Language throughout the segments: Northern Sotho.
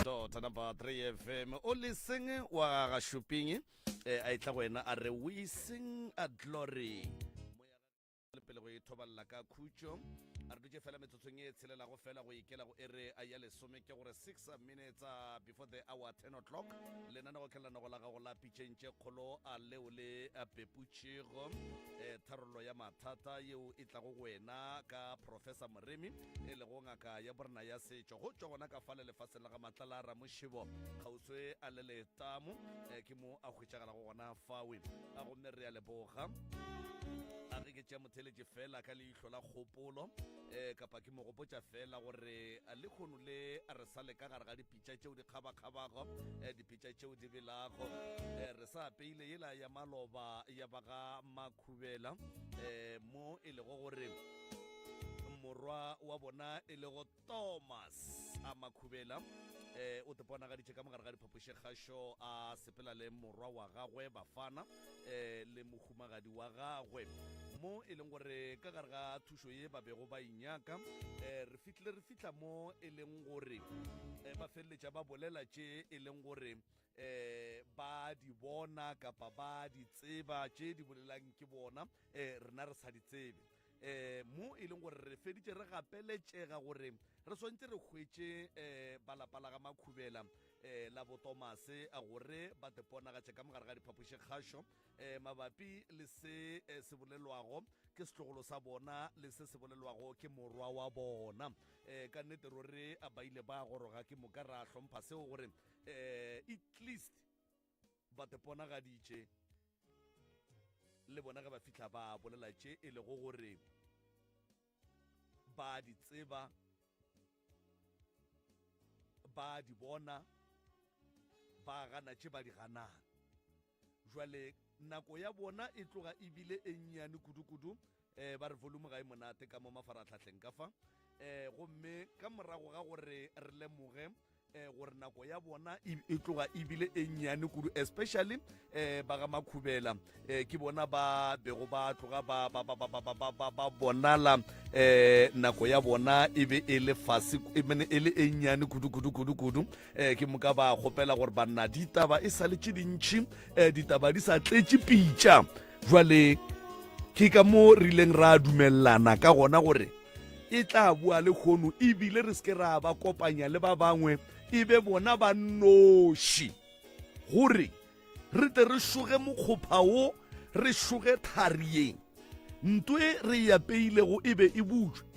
Dota number 3 FM o leseng wa ga Shuping eh, a etla go wena a re we sing a glory le pele go ithobalela ka khutšo a re dutše fela metsotsong e tshelelago fela go ikela go ere a ya lesome ke gore 6 minutes uh, before the hour 10 o'clock lenanego ke lenanego la gago la pitšeng tše kgolo a leo le a peputšego eh, tharollo ya mathata yeo e tlago go wena ka professor moremi e lego ngaka ya borena ya setšo go tšwa gona ka fale lefaseng la ga matlala a ramošebo kgauswi a le letamo eh, ke mo a hwetšagalago gona fawe a gomme re a leboga a ge ke tšea motheletše fela ka leihlo la kgopolo um kapa ke mo gopotša fela gore a lekgono le a re sa le ka gare ga dipitša tšeo di kgabakgabago um dipitša tšeo di belago um re sa apeile yela ya maloba ya ba ga makhubela um mo e lego gore morwa wa bona e lego thomas a makhubela eh o teponagaditše ka mogare ga diphapošikgašo a sepela le morwa wa gagwe bafana eh le mohumagadi wa gagwe mo e leng gore ka gare ga thušo ye ba bego ba inyaka eh re fihlile re fihla mo e leng gore eh, ba feleletša ba bolela tše e leng gore eh ba di bona kapa ba di tseba tše di bolelang ke bona eh rena re sa di tsebe eh mo e leng gore re feditše re gapeletšega gore re swantse re hwetše eh balapa la ga makhubela eh la botomase gore ba teponagatše ka mogare ga diphapošikgašo eh mabapi le se eh, se bolelwago ke setlogolo sa bona le se se bolelwago ke morwa wa bona eh ka nnete ruri a ba ile ba goroga ke moka ra hlompha seo gore eh at least ba teponagaditše le bona ge ba fihla ba bolela tše e lego gore ba di tseba ba di bona ba gana tše ba di ganang jwale nako ya bona e tloga ebile e nnyane kudu-kudu um ba re volume ga e monate ka mo mafaratlhatlheng ka fa um gomme ka morago ga gore re lemoge eh gore nako ya bona e, e tloga ebile e nnyane kudu especially eh ba ga makhubela eh ke bona ba bego ba tloga ba ba ba ba ba ba ba ba bonala eh nako ya bona e be e le fase e mene e le e nnyane kudu kudu kudu kudu eh ke moka ba kgopela gore banna ditaba e sa le tše dintšhi eh ditaba di sa tletše pitša jwale ke ka mo re ileng ra dumelelana ka gona gore e tla boa le kgono ebile re seke ra ba kopanya le ba bangwe e be bona ba noši gore re tle re šoge mokgopha wo re šoge tharieng nto e re e apeilego e be e butšwe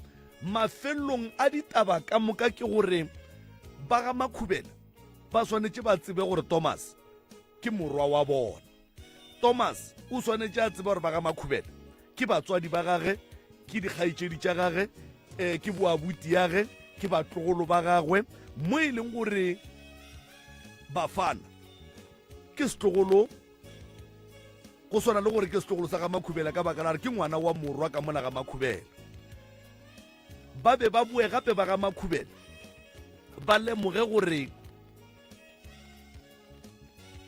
mafelelong a ditaba ka moka ke gore ba ga makhubela ba swanetše ba tsebe gore thomas ke morwa wa bona Thomas o swanetše a tseba gore ba ga Makhubele ke batswadi ba gage, ke dikgaetšedi tša gage, um ke boabuti yage, ke batlogolo ba gagwe, mo e leng gore Bafana ke setlogolo go swana le gore ke setlogolo sa ga Makhubela ka baka la gore ke ngwana wa morwa ka mola ga Makhubela. Ba be ba boe gape ba ga Makhubela ba lemoge gore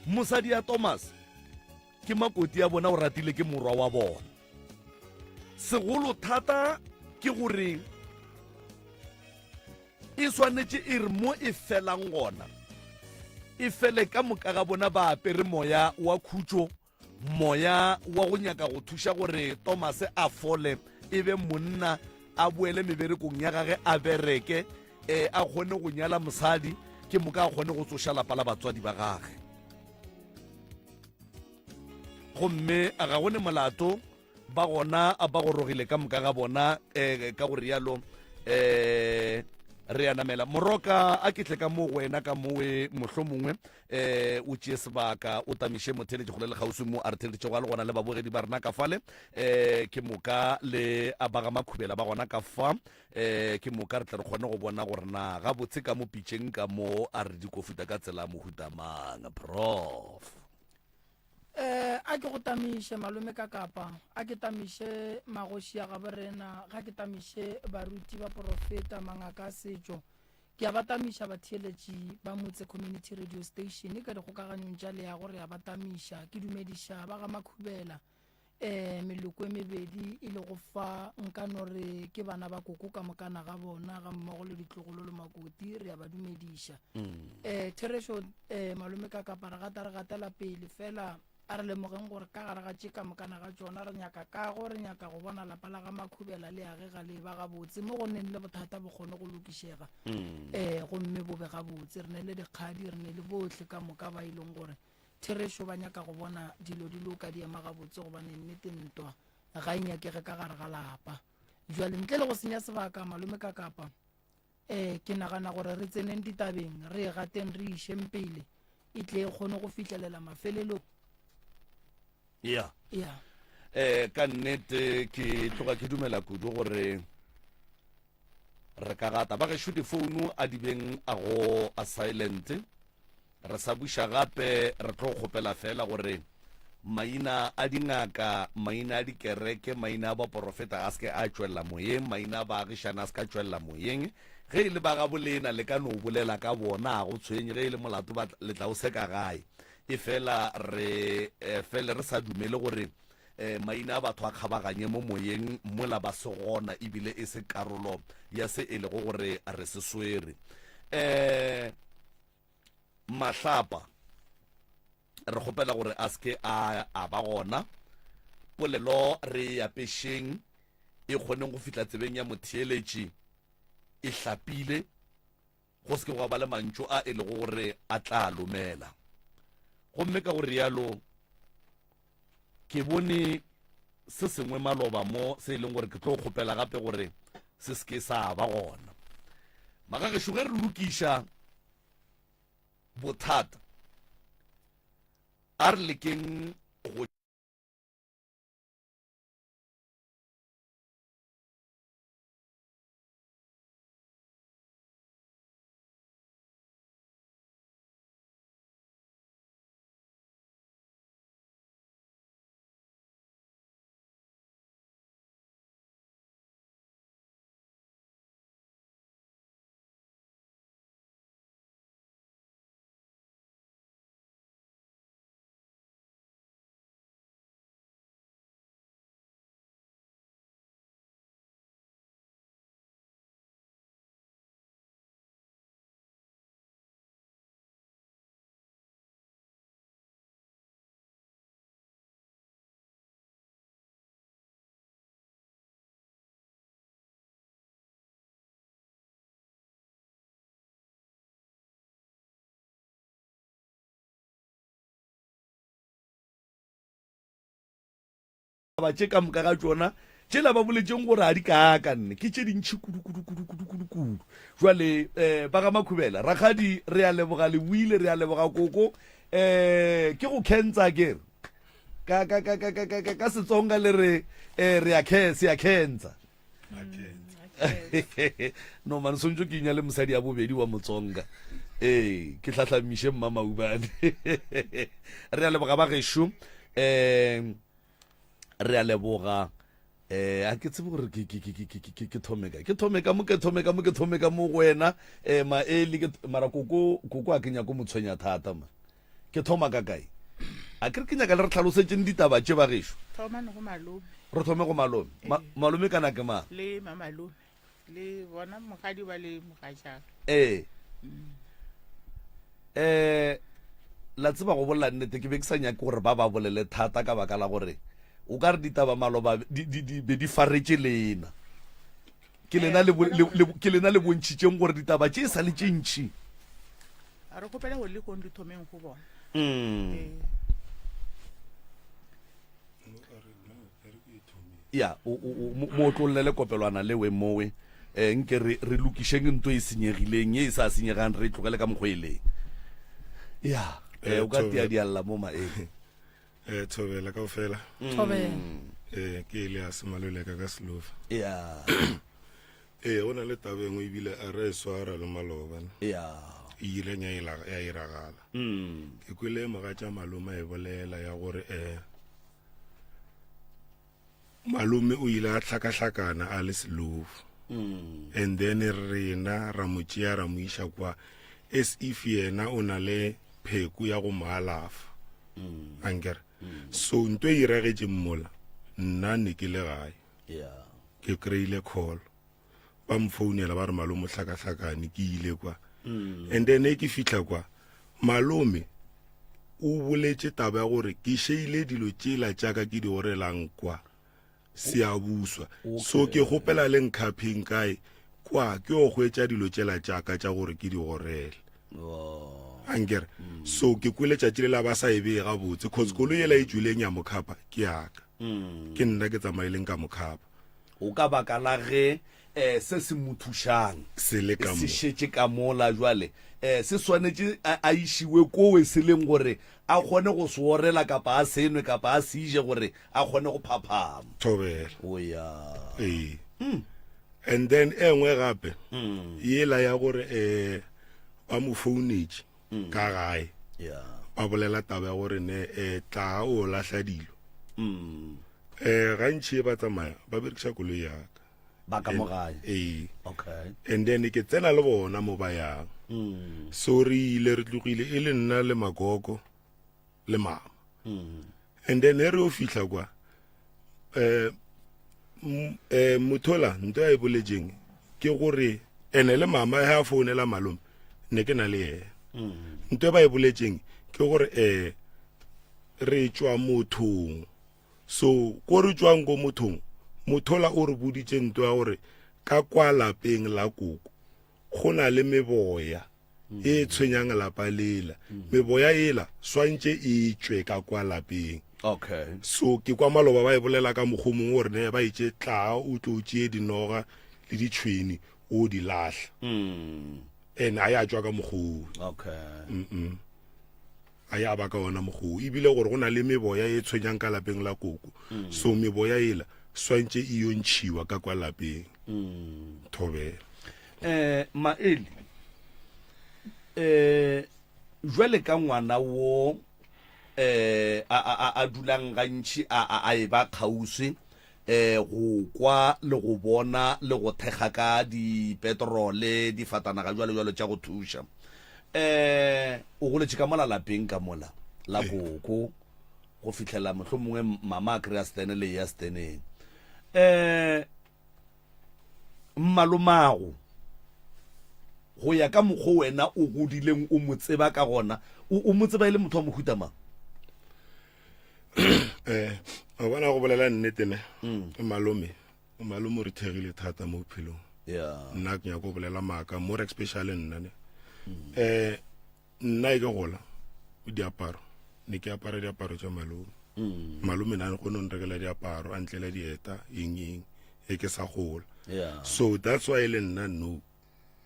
mosadi ya thomas ke makoti ya bona o ratile ke morwa wa bona segolo thata ke gore e swanetše e re mo e felang gona e fele ka moka ga bona ba apere moya wa khutšo Moya wa go nyaka go thuša gore Tomase a fole e be monna, a boele meberekong ya gage a bereke, e, a kgone go nyala mosadi, ke moka a kgone go tsoša lapa la batswadi ba gage. Gomme ga go ne molato ba gona ba gorogile ka moka ga bona um ka go rialo um re a namela moroka a ke tle ka mo go wena ka mowe mohlomongwe um o tšee sebaka o tamiše motheletši kgole le kgauswi mo a re theleditšego a le gona le babogedi ba rena ka fale um ke moka le a ba ga makhubela ba gona ka fa um ke moka re tle re kgone go bona gore na gabotse ka mo pitšeng ka mo a re dikofuta ka tsela mohuta mang prof Eh, a ke go tamiše malome ka kapa, a ke tamiše magoši a gabo rena, ga ke tamiše baruti, baporofeta, mangaka a setšo. Ke a ba tamiša batheeletši ba Motse Community Radio Station ka dikgokaganyong tša leago re a ba tamiša. Ke dumediša ba ga Makhubela. Um meloko e mebedi e lego fa, nka no re ke bana ba koko ka mokana ga bona, ga mmogo le ditlogolo le makoti, re a ba dumediša. Um therešo, um malome ka kapa re gata re gatela pele, fela a re lemogeng gore ka gare ga tše ka mokana ga tšona re nyaka kago, re nyaka go bona lapa la ga Makhubela le agega le eba gabotse, mo go neng le bothata bo kgone go lokišega, um gomme bo be gabotse. Re ne le dikgadi, re ne le bohle ka moka ba e leng gore Therešo, ba nyaka go bona dilo di loka di ema gabotse, gobane nnete ntwa ga e nyakege ka gare ga lapa. Bjale, ntle le go senya sebaka, Malome Kakapa, eh, ke nagana gore re tseneng ditabeng, re e gateng re e išeng pele, e tle e kgone go fihlelela mafelelong. Ya. Ya. Eh, ka nnete ke tloga ke dumela kudu gore re ka gata. Ba gešo difounu a di beng a go a silent. Re sa buša gape re tlo kgopela feela gore maina a dingaka, maina a dikereke, maina a baporofeta a se ke a tšwelela moyeng, maina a baagišane a se ka tšwelela moyeng. Ge e le ba gabolena le ka no bolela ka bona, ga go tshwenye, ge e le molato ba le tla o seka gae. Efela re fele re sa dumele gore maina a batho a kgabaganye mo moyeng mola ba se gona ebile e se karolo ya se e lego gore re se swere. Mahlapa re kgopela gore a se ke a a ba gona. Polelo re e apešeng e kgoneng go fihla tsebeng ya motheeletši e hlapile, go se ke gwa ba le mantšu a e lego gore a tla lomela. Gomme ka go rialo ke bone se sengwe maloba mo se e leng gore ke tlo kgopela gape gore se se ke sa ba gona. Magagešo, ge re lokiša bothata a re lekeng go Taba tše ka moka ga tšona tšela ba boletšeng gore ga di kaaka nne ke tše dintšhi kudu kudu kudu kudu kudu kudu. Jwale um ba ga Makhubela, rakgadi re a leboga le buile, re a leboga koko. Um ke go khensa ke re ka ka ka ka ka ka ka Setsonga le re um re a khe se a khensa. No man swantšo ke inya le mosadi ya bobedi wa Motsonga. Ee, ke hlahlamiše mma Maubane. Re a leboga ba gešo. Um re a leboga eh a ke tsebe gore ke ke ke ke ke ke thome ka ke thome ka mo ke thome ka mo ke thome ka mo go wena eh maeli ke mara koko koko a ke nyako mo tshwenya thata ma ke thoma ka kae a ke re ke nyaka le re tlhalosetseng ditaba tše ba gešo thoma go malome re thome go malome Ma, malome kana ke mang le mamalome le bona mogadi ba le mogatšaka ee eh la tseba go bolela nnete ke be ke sa nyake gore ba ba bolele thata ka baka la gore o ka re ditaba maloba di, di, di be di faretše lena ke lena le, le, le, ke lena le bontšhitšeng gore ditaba tše e sa le tše ntšhi a re kgopela gore le kong di thomeng go bona mm. ee. Ya, o, o, o, mo, mo otlollele kopelwana lewe mowe. E, nke re, re lokišeng nto e senyegileng, ye e sa senyegang re e tlogele ka mokgwa e leng. Ya, e, o ka tia dialla mo maele. Eh, thobela kaofela. Thobela. Eh, ke ile a semaloleka ka selofa. Ya. Eh, go na le taba e nngwe ebile a re e swara le maloba. Ya. E ileng ya ya iragala. Mm. Ke kwele mogatša malome a e bolela ya gore eh Malome o ile a hlakahlakana a le selofu. Mm. And then rena ra mo tšea ra mo iša kwa as if yena o na le pheko ya go mo alafa. Mm. Ankere. Mm. So nto e iragetšeng mola. Nna ne ke le gae. Yeah. Ke kry-ile call. Ba mfounela ba re malome o hlakahlakane ke ile kwa. Mm. And then e ke fihla kwa malome o boletše taba ya gore ke šeile dilo tšela tša ka ke di orelang kwa Siyabuswa. So ke kgopela le nkhapheng kae kwa ke o hwetša dilo tšela tša ka tša gore ke di orele. Oh. Ankere. Mm. So ke kwele tšatši le la ba sa e bee gabotse cause mm. koloi yela e tšwileng ya mokhapa ke yaka. Mm. Ke nna ke tsamaileng ka mokhapa. O ka baka la ge eh se se mo thušang se le ka mo se šetše ka mola jwale eh se swanetše a išiwe kowe se leng gore a kgone go se orela kapa a se nwe kapa a se je gore a kgone go phaphama. Thobela. O ya. Ee. Mm. And then e nngwe gape mm. yela ya gore eh ba mo founetše mm. ka gae. Yeah. Ba bolela taba ya gore ne eh tla o lahla dilo. Mm. Eh gantši ba tsamaya ba berekiša koloi ya ka. Ba ka mo gae. Ee. Okay. And then ke tsena le bona mo ba yang. Mm. So re ile re tlogile e le nna le makoko le mama. Mm. And then re o fihla kwa eh eh mothola nto ya e boletseng ke gore ene le mama ha founela malome ne ke na le yena. Mm. Nto ba e boletseng ke gore eh re tšwa mothong so ko re tšwang ko mothong mothola o re boditše nto ya gore ka kwa lapeng la koko go na le meboya e tshwenyang lapa lela meboya ela swantše e tšwe ka kwa lapeng okay so ke kwa maloba ba e bolela ka mokgwa mongwe gore ne ba itše tlaa o tlo tšee dinoga le ditšhweni o di lahla mm. and a ya tšwa ka mokgwa okay mm -mm. a ya ba ka ona mokgwa ebile gore go na le meboya e tshwenyang ka lapeng la koko mm. so meboya ela swantše e yo ntšhiwa ka kwa lapeng mm. thobela eh maele eh jwale ka ngwana wo eh a a a dulang gantši a a a e ba kgauswi eh go kwa le go bona le go thekga ka dipetrole difatanaga jwalo jwalo tša go thuša eh o goletše ka mola lapeng ka mola la koko go fihlela mohlomongwe mama a kry-a stene le ya steneng eh mmalomago go ya ka mokgwa wena o godileng o mo tseba ka gona o mo tseba e le motho wa mohuta mang eh o bona go bolela nnete ne mm. malome malome o re thegile thata mo bophelong yeah nna ke nyaka go bolela maaka more especially nna ne mm. eh nna e ke gola diaparo ne ke apara diaparo tša malome mm. malome na go no nrekela diaparo a ntlela dieta eng eng e ke sa gola yeah. so that's why le nna no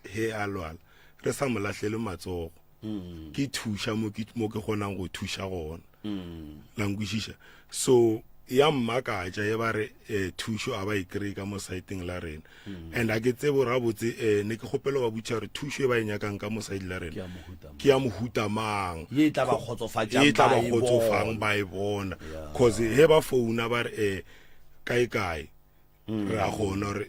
he a lwala re sa mo lahlele matsogo mm. ke thuša mo ke mo ke kgonang go thuša gona mm. la nkwešiša so ya mmakatša e ba re eh, thušo a ba e kry ka mo saeteng la rena mm. and a ke tsebe gore gabotse um ne ke kgopela ba botša gore thušo e ba e nyakang ka mo saete la Ke rena ya mohuta mang. ke ya mohuta mang Ye e tla ba kgotsofatšang e tla ba ba e kgotsofang bona. ba e bona Yeah. cause he ba founa ba re um kae kae re a kgona gore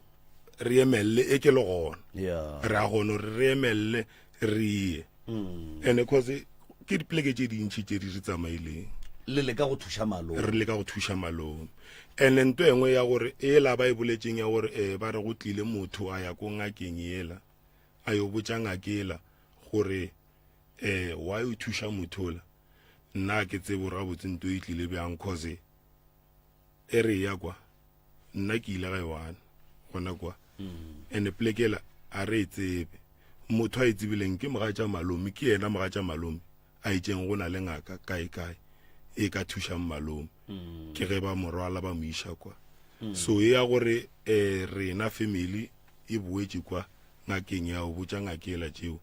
re emelele e ke le gona Yeah. re a kgona gore re emelele re ye Mm. and cause ke dipoleke tše dintšhi tše di re tsamaileng le leka go thuša malome re leka go thuša malome and nto engwe ya gore ela ba e boletseng ya gore um ba re go tlile motho a ya ko ngakeng ela a yo botša ngakela gore um why o thuša motho ola nna ke tsebe gore gabotse nto e tlile bjang cause e re ya kwa nna ke ile ga e one gona kwa mm. and polekela a re e tsebe motho a e tsebileng ke mogatša malome ke yena mogatša malome a itseng go na le ngaka kae kae e ka thušang malome mm. ke ge ba morwala ba mo iša kwa mm. so e ya gore um rena family e boetše kwa ngakeng ya o botša ngakela tšeo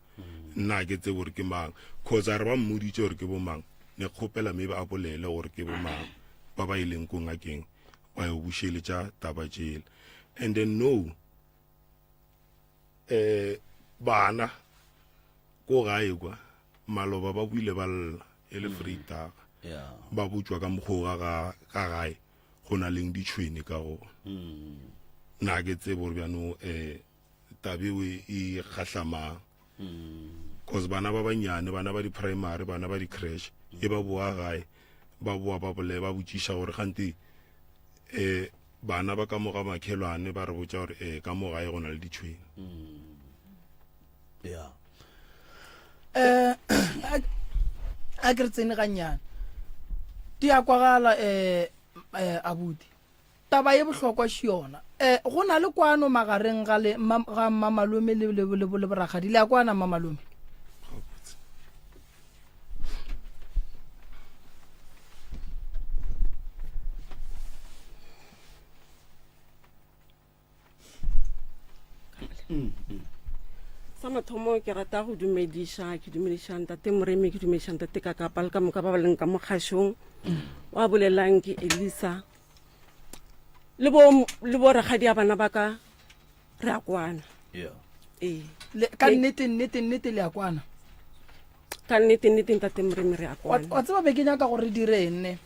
nna ke tsebe gore ke mang cause a re ba mmoditše gore ke bo mang ne kgopela maybe a bolele gore ke bo mang ba ba ileng ko ngakeng ba yo bušeletša taba tšela and then no eh bana ko gae kwa maloba ba buile ba lla e le freetaga yeah ba botšwa ka mokgwa ga ga gae go na leng ditšhwene ka gona mm. nna ke tsebe gore bjano um tabe e e kgahlamang Mm. cause bana ba banyane bana ba di-primary bana ba di-crash e ba boa gae ba boa ba bole ba botšiša gore gante um bana ba ka mo ga makhelwane ba re botša gore um ka mo gae go na le ditšhwene ya um a ke re tsene gannyane di a kwagala um abuti Taba ye bohlokwa še yona. E, go na le kwano magareng ga le, ma, ga mmamalome le, le, le, le borakgadi. Le a kwana, mmamalome? Gabotse. Sa mathomo ke rata go dumediša, ke dumediša ntate Moremi, ke dumediša ntate Kakapa le ka moka ba ba leng ka mo kgašong. Wa bolelang ke Elisa. Le bo le bo rakgadi ya bana ba ka re a kwana. Yeah. Ee. Le, ka nnete, nnete, nnete le a kwana. Ka nnete nnete ntate Moremi re a Wa, kwana. wa tseba be ke nyaka gore re dire eng ne?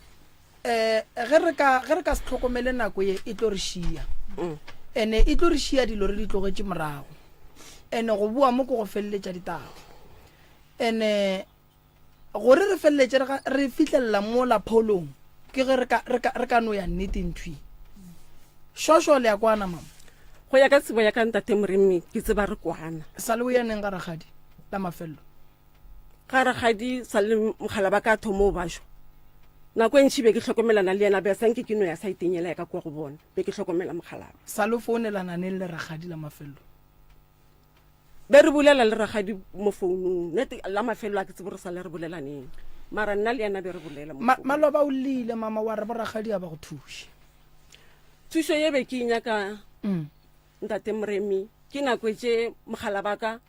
Eh, ge re ka ge re ka se tlhokomele nako ye e tlo re šia mm. ene e tlo re šia dilo re di tlogetše morago ene go boa mo ke go feleletša ditaba ene gore re feleletše re fihlelela mo lapholong ke ge re ka no ya nneteng thwi šošo le ya kwana mama go ya ka tsebo ya ka ntate moremi ke tseba re kwana sa le o ya neng ga rakgadi la mafelelo Ga rakgadi sa le mogala ba ka thomo o bašwa. Nako e ntši be ke hlokomelana le yena, be sa nke ke no ya saeteng yela ya ka kua go bona, be ke hlokomela mogalaba. Sa lo founelana neng le rakgadi la mafello? Be re bolela le rakgadi mo founung, nete la mafello a ke tsebe gore sa le re bolela neng. Mara nna le yena be re bolela mo Ma, founung. maloba o llile mama wa re borakgadi a ba go thuše. Thušo ye be ke e nyaka Mm. ntate Moremi, ke nako e tše mogala ba ka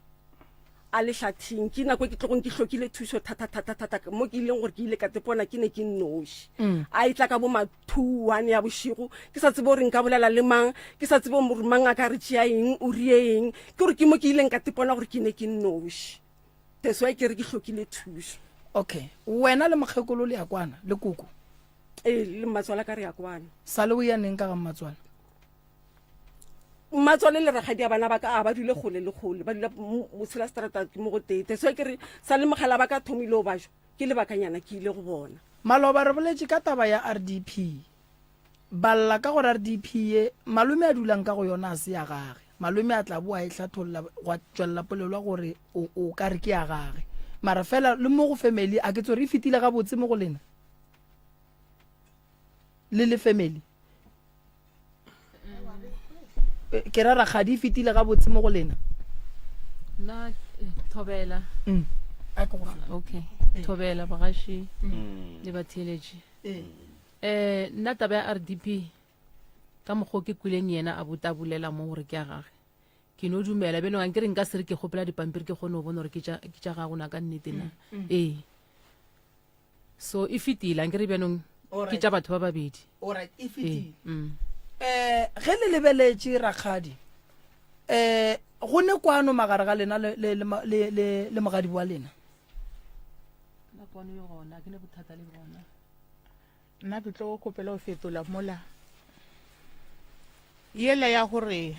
a le hlathing ke nako e ke tlogong ke hlokile thušo thata-thata-thata mo ke ileng gore ke ile ka tepona ke ne ke nnoši mm. a e tla ka bo ma-two one ya bošego ke sa tsebe gore nka bolela le mang ke sa tsebe gore mang a ka re tšea eng o rie eng ke gore ke mo ke ileng ka tepona gore ke ne ke nnoši that's why ke re ke hlokile thušo okay wena le mokgekolo le ya kwana le koko ee le mmatswala ka re ya kwana sa le o ya neng ka ga mmatswala Mmatswale le rakgadi ya bana ba ka a ba dule kgole le kgole, ba dula motshela seterata ke mo go tee. That's why ke re sa le mogala ba ka thomile o bajo ke lebakanyana ke ile go bona. Maloba re boletše ka taba ya RDP. Ba lla ka gore RDP ye malome a dulang ka go yona a se ya gage. Malome a tla boa a e hlatholla gwa tšwelela polelwa gore o, o ka re ke ya gage. Mara fela le mo go family a ke tsore e fetile gabotse mo go lena le le family. Ke ra rakgadi e fetile gabotse mo go lena. Nna eh, thobela. Mm. Okay. Thobela bagaši mm. le batheeletši. Eh. Eh nna taba ya RDP ka mokgwa ke kwileng yena a buta bolela mo gore ke ya gage. Ke no dumela bjalo ga nkere nka se re ke kgopela dipampiri ke kgone go bona gore ke tša gago na ka nnete na. Mm. Ee. So e fetile ankere bjanong ke tša batho ba babedi. Alright, e fetile. Ee, mm. Eh, ge le lebeletše rakgadi, eh, go ne kwano magare ga lena le, le, le, le, le mogadi wa lena? Nna kwano e gona, ke ne bothata le bona. Nna ke tlo kgopela go fetola mola yela ya gore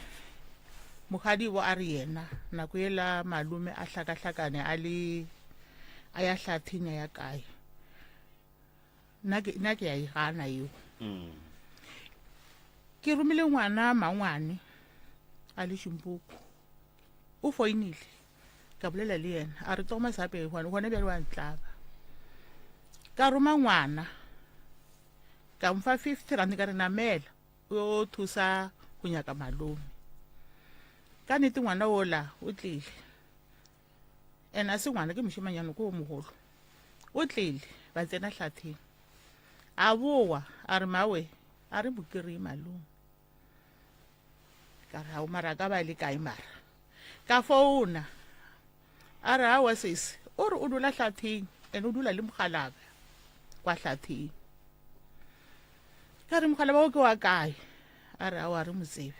mogadibo a re yena nako yela malome a hlakahlakane a le a ya hlatheng ya kae nna ke nna ke ya e gana eo mm. ke romile ngwana mangwane a le šimpuku o foinile ka bolela le yena a re togoma sa pele gone gone bjale wa ntlaba ka roma ngwana ka mfa 50 rand ka re namela o thusa go nyaka malome ka nnete ngwana ola o tlile and a se ngwana ke mošemanyane ko o mogolo o tlile ba tsena hlatheng a boa a re mawe a re bokiree malome ka re ao mara ka ba le kae mara ka founa a re awa sese o re o dula hlatheng and o dula le mogalaba kwa hlatheng ka re mogalaba o ke wa kae a re awa re motsebe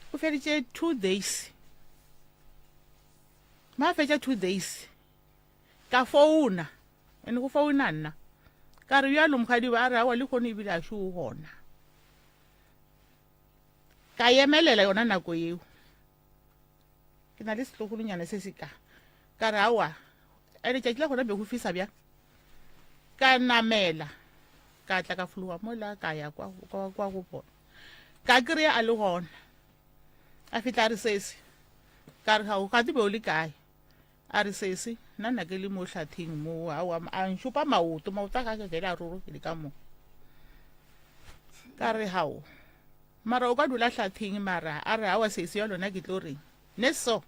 o feditše two days ma fetša two days ka founa and go founa nna ka re bjalo mogadiba a re awa le kgone ebile a šo o gona Ka emelela yona nako yeo. Ke na le setlogolonyana se se ka. Ka re aowa, a letšatši la gona be go fisa bjang? Ka namela. Ka tla ka fologa mola ka ya kwa, kwa, kwa go bona. Ka kry-a a le gona. A fihla a re sesi. Ka re gao, gate be o le kae? A re sesi, nna nna ke le mo hlatheng mo, aowa, a nšupa maoto, maoto a gage fela a rurugile ka mo. Ka re gao, mara o ka dula hlatheng mara, a re aowa sesi ya lona ke tlo reng? Ne so.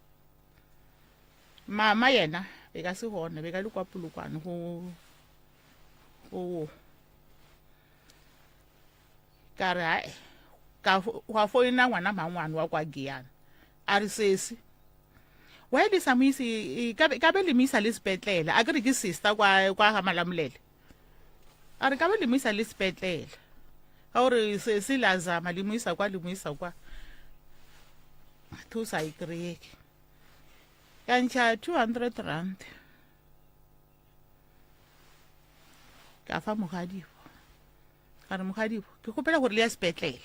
Mama yena be ka se gona, be ka le kwa Polokwane go go ka re hae ka gwa foina ngwana mangwane wa kwa Giyani a re sesi why le sa mo ise ka be ka be le mo isa le sepetlele a ke re ke sister kwa kwa ga Malamulele a re ka be le mo isa le sepetlele ka gore sesi la zama le mo isa kwa le mo isa kwa thusa e kry-eke ka ntšha 200 rand ka fa mogadibo ka re mogadibo ke kgopela gore le ya sepetlele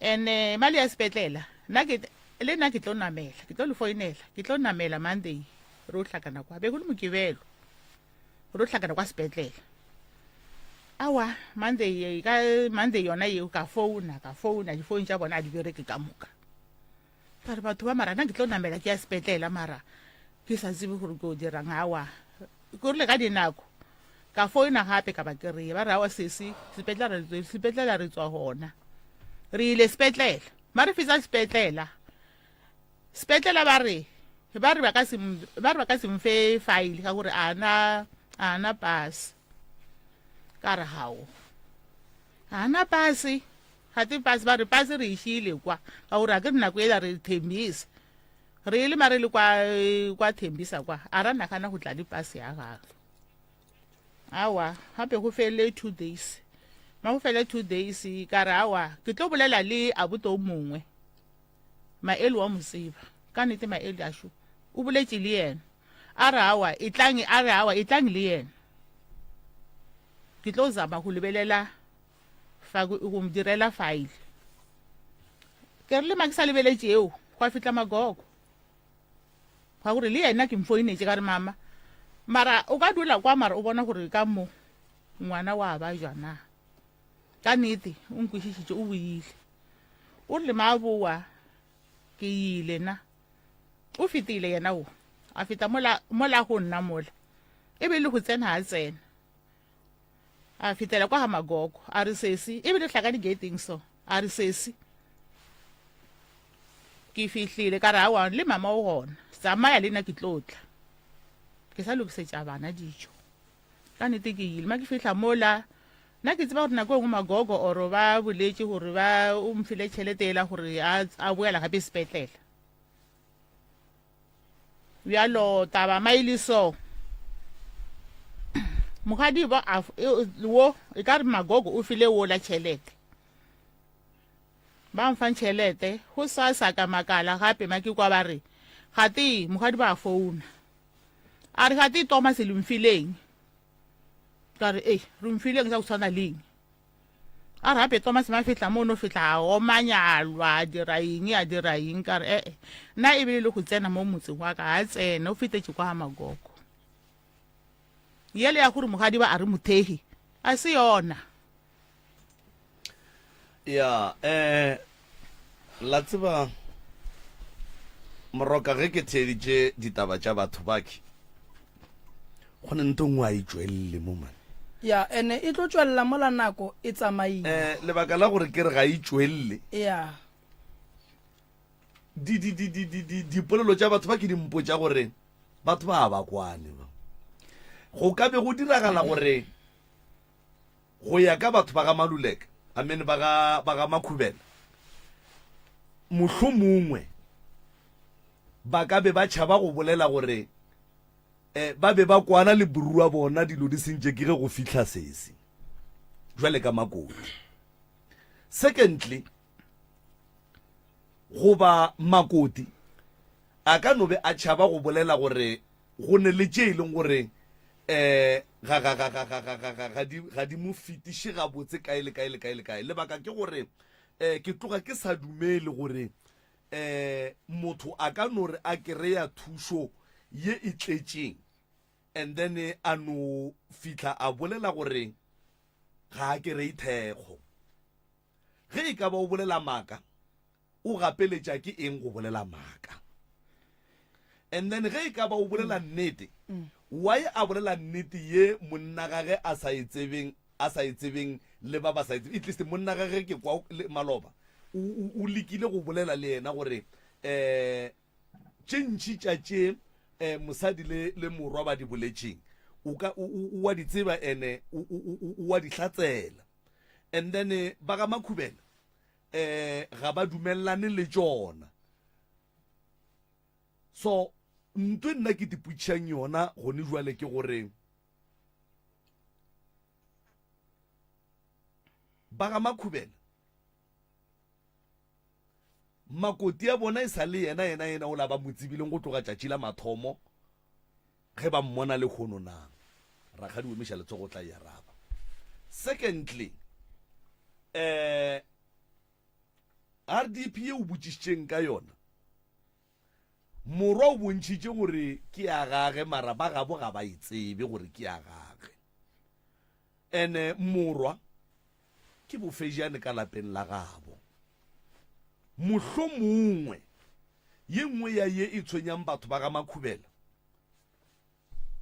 and-e ma le ya sepetlela nna ke le nna ke tlo namela ke tlo le foinela ke tlo namela monday re o hlakana kwa be go le mokibelo re o hlakana kwa sepetlele awa monday ka monday yona yeo ka founa ka founa difoune tša bona a di bereke ka moka Ka re batho ba mara nna ke tlo namela ke ya sepetlela mara ke sa tsebe gore ke o dirang awa ke rile ka dinako ka foina gape ka ba kry-a ba re awa sesi sepetlela re tswa gona re ile sepetlela ma re fetsa sepetlela sepetlela ba re ba re ba ka se ba re ba ka se mfe file ka gore ana ana pass ka re hao ana pase Gate pase ba re pase re e šiile kwa ka gore a ke re nako ela re thembisa re e le mare le kwa kwa thembisa kwa a ra nagana go tla le pase ya gagwe awa gape go fele two days ma go fele two days ka re awa ke tlo bolela le abuto o mongwe maele wa motseba ka nnete maele asho o boletše le yena a re awa e tlang a re awa e tlang le yena ke tlo zama go lebelela fa go mo direla file ke re le ma ke sa lebeletše eo gwa fihla magogo gwa gore le yena ke mfoinetše ka re mama mara o ka dula kwa mara o bona gore ka mo ngwana wa ba jwa na ka nnete o nkwešišitše o boile o rile ma boa ke ile na o fetile yena o a feta mola mola go nna mola e be le go tsena a tsena A fetela kwa ga Magogo, a re, Sesi, e bile hlakane gating so. A re, Sesi, ke fihlile. Ka re, Aowa, le mama o gona. Tsamaya le nna ke tlo tla. Ke sa lokisetša bana dijo. Ka nnete ke ile. Ma ke fihla mola, nna ke tseba gore nako e nngwe Magogo oro ba boletše gore ba o mfile tšhelete yela gore a, a boela gape sepetlele. Bjalo taba ma e le so. Mogadi bo a wo e ka re magogo o file wo la tšhelete. Ba mfang tšhelete go sa sa ka makala gape ma ke kwa ba re gate mogadi ba founa. A re gate Thomas le mfileng. Ka re ei re mfileng sa go tshwana leng. A re gape Thomas ma fihla mo no fihla a omanya a lwa a dira eng a dira eng ka re ee nna e bile le go tsena mo motseng wa ka a tsena o fetetše kwa ga magogo yele ya gore mogadi ba a re mothegi a se yona ya eh la tseba moroka ge ke theeditše ditaba tša batho bake Go ne nto nngwe a e tšwelele mo man. Ya, ene e tlo tšwelela mola nako e tsamaile. Eh, lebaka la gore ke re ga e tšwelele. Ya. Di di di di di di dipolelo tša batho ba ke dimpo tša gore batho ba ba kwane ba. Go ka be go diragala gore go ya ka batho ba ga Maluleka, I mean ba ga ba ga Makhubela, mohlomongwe ba ka be ba tšhaba go bolela gore Eh, ba be ba kwana le buru wa bona dilo di sentše ke ge go fihla sesi jwale ka makoti. Secondly, goba makoti a ka no be a tšhaba go bolela gore go ne le tše e leng gore eh ga ga ga ga ga ga ga ga ga di ga di mo fetiše gabotse kae le kae le kae le kae. Lebaka ke gore eh ke tloga ke sa dumele gore um motho a ka no re a kereya thušo ye e tletšeng. And then a no fihla a bolela gore ga a kerei thekgo. Ge e ka ba o bolela maaka, o gapeletša ke eng go bolela maaka? And then ge e ka ba o bolela nnete, why a bolela nnete ye monna gage a sa e tsebeng, a sa e tsebeng le ba ba sa e tsebeng? At least monna gage ke kwa le maloba o, o, o lekile go bolela le yena gore um tše ntši tša tše um mosadi le, le morwa ba di boletšeng o ka, o, o, o wa di tseba ene o, o, o, o wa di hlatsela. And then ba ga Makhubela um ga ba dumelelane le tšona. So ntwe nna ke tipotšišang yona gone jwale ke gore ba ga Makhubela makoti ya bona e sa le yena yena yena o la ba mo tsebileng go tloga tšatši la mathomo ge ba mmona le hono na rakgadi o emiša letsogo o tla e araba. Secondly eh RDP ye o botšišitšeng ka yona morwa o bontšhitše gore ke ya gage mara ba gabo ga ba e tsebe gore ke ya gage. Ene morwa ke bofejane ka lapeng la gabo. Mohlomongwe ye nngwe ya ye e tshwenyang batho ba ga Makhubela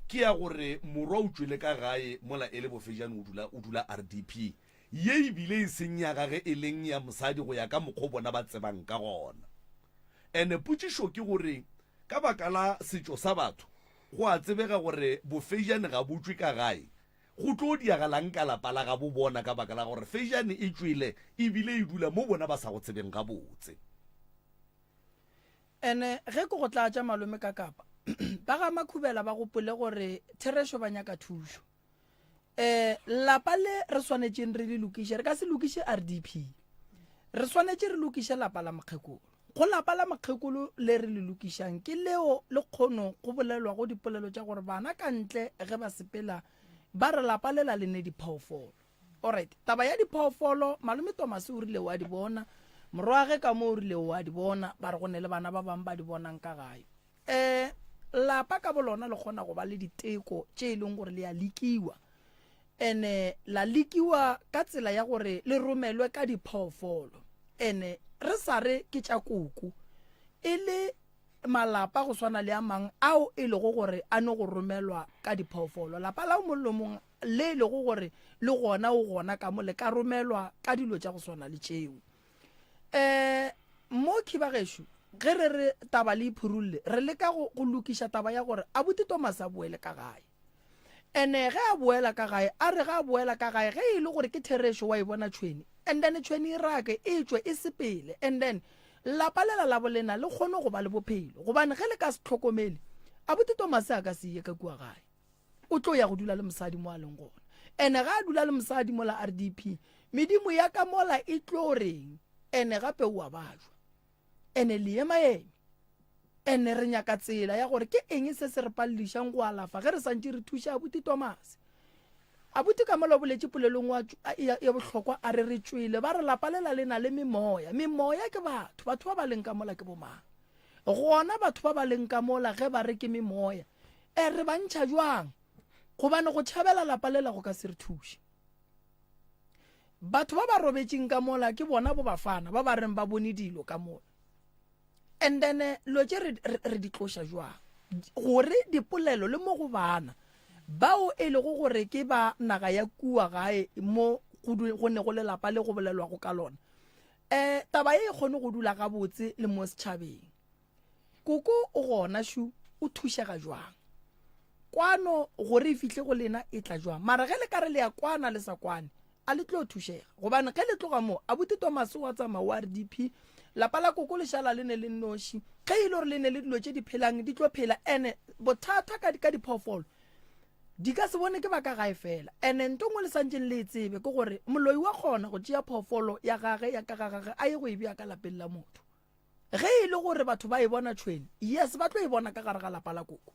ke ya gore morwa o tšwele ka gae mola e le bofejane o dula o dula RDP ye e bile e seng ya gage e leng ya mosadi go ya ka mokgo bona ba tsebang ka gona. Ene potšišo ke gore ka baka la setšo sa batho go a tsebega gore bofejane ga bo tšwe ka gae Go tlo diagalang ka lapa la gabo bona ka baka la gore Fejane e tšwele e bile e dula mo bona ba sa go tsebeng gabotse. Ene ge ke go tlatša malome ka kapa, ba ga Makhubela ba gopole gore therešo ba nyaka thušo. Um lapa le re swanetšeng re le lokiše, re ka se lokiše RDP. Re swanetše re lokiše lapa la mokgekolo. Go lapa la mokgekolo le re le lokišang ke leo le kgono go bolelwago dipolelo tša gore bana ka ntle ge ba sepela ba re lapa lela le ne diphoofolo. Alright, taba ya diphoofolo malome Thomas o rile wa di bona, morwage ka mo o rile wa di bona, ba re go ne le bana ba bangwe ba di bonang ka gae. Um lapa ka bolona le kgona go ba le diteko tše e leng gore le a lekiwa ene la lekiwa ka tsela ya gore le romelwe ka diphoofolo ene re sa re ke tša koko e le malapa go swana le a mang ao e lego gore a no go romelwa ka diphoofolo lapa la o mong le mong le e lego gore le gona o gona ka mo le ka romelwa ka dilo tša go swana le tšeo um mo khiba gešo ge re re taba le iphurulle re leka go, go lokiša taba ya gore abuti Thomas a boele ka gae ene ge a boela ka gae a re ge a boela ka gae ge e le gore ke therešo wa e bona tšhweni and then tšhweni e rake e tšwe e sepele and then lapa lela la bolena le kgone go ba le bophelo gobane ge le ka se tlhokomele abuti Thomas a ka se ye ka kua gae o tlo ya go dula le mosadi mo a leng gona ene ga a dula le mosadi mola RDP medimo ya ka mola e tlo reng ene gape o a bajwa ene le emaeme ene re nyaka tsela ya gore ke eng se se re paledišang go alafa ge re santše re thuša abuti Thomas abuti ka mola o boletše polelong ya bohlokwa a re re tšwele ba re lapa lela le na le memoya memoya ke batho batho ba ba leng ka mola ke bomang gona batho ba ba leng ka mola ge ba re ke memoya E re ba ntšha jwang? Gobane go tšhabela lapa lela go ka se re thuše. Batho ba ba robetšeng ka mola ke bona bo bafana ba ba reng ba bone dilo ka mola. And then eh, lo tše re, re, re di tloša jwang? Gore dipolelo le mo go bana bao e lego gore ke ba naga ya kua gae mo go ne go lelapa le go bolelwago ka lona. Um taba ye e kgone go dula gabotse le mo setšhabeng. Koko o gona šu o thušega jwang? Kwano gore e fihle go lena e tla jwang? Mara ge le ka re le ya kwana le sa kwane, a le tlo thušega. Gobane ge le tloga mo, abuti Thomas wa tsamaya wa RDP, lapa la koko le šala le ne le nnoši. Ge e le gore le ne le dilo tše di phelang, di tlo phela. Ene bothata ka, ka diphoofolo di ka se bone ke ba ka gae fela. Ene nto nngwe le santšeng le e tsebe ke gore moloi wa kgona go tšea phoofolo ya gage ya ka ga gage a ye go e bea ka lapeng la motho. Ge e le gore batho ba e bona tšhwene, yes, ba tlo e bona ka gare ga lapa la koko.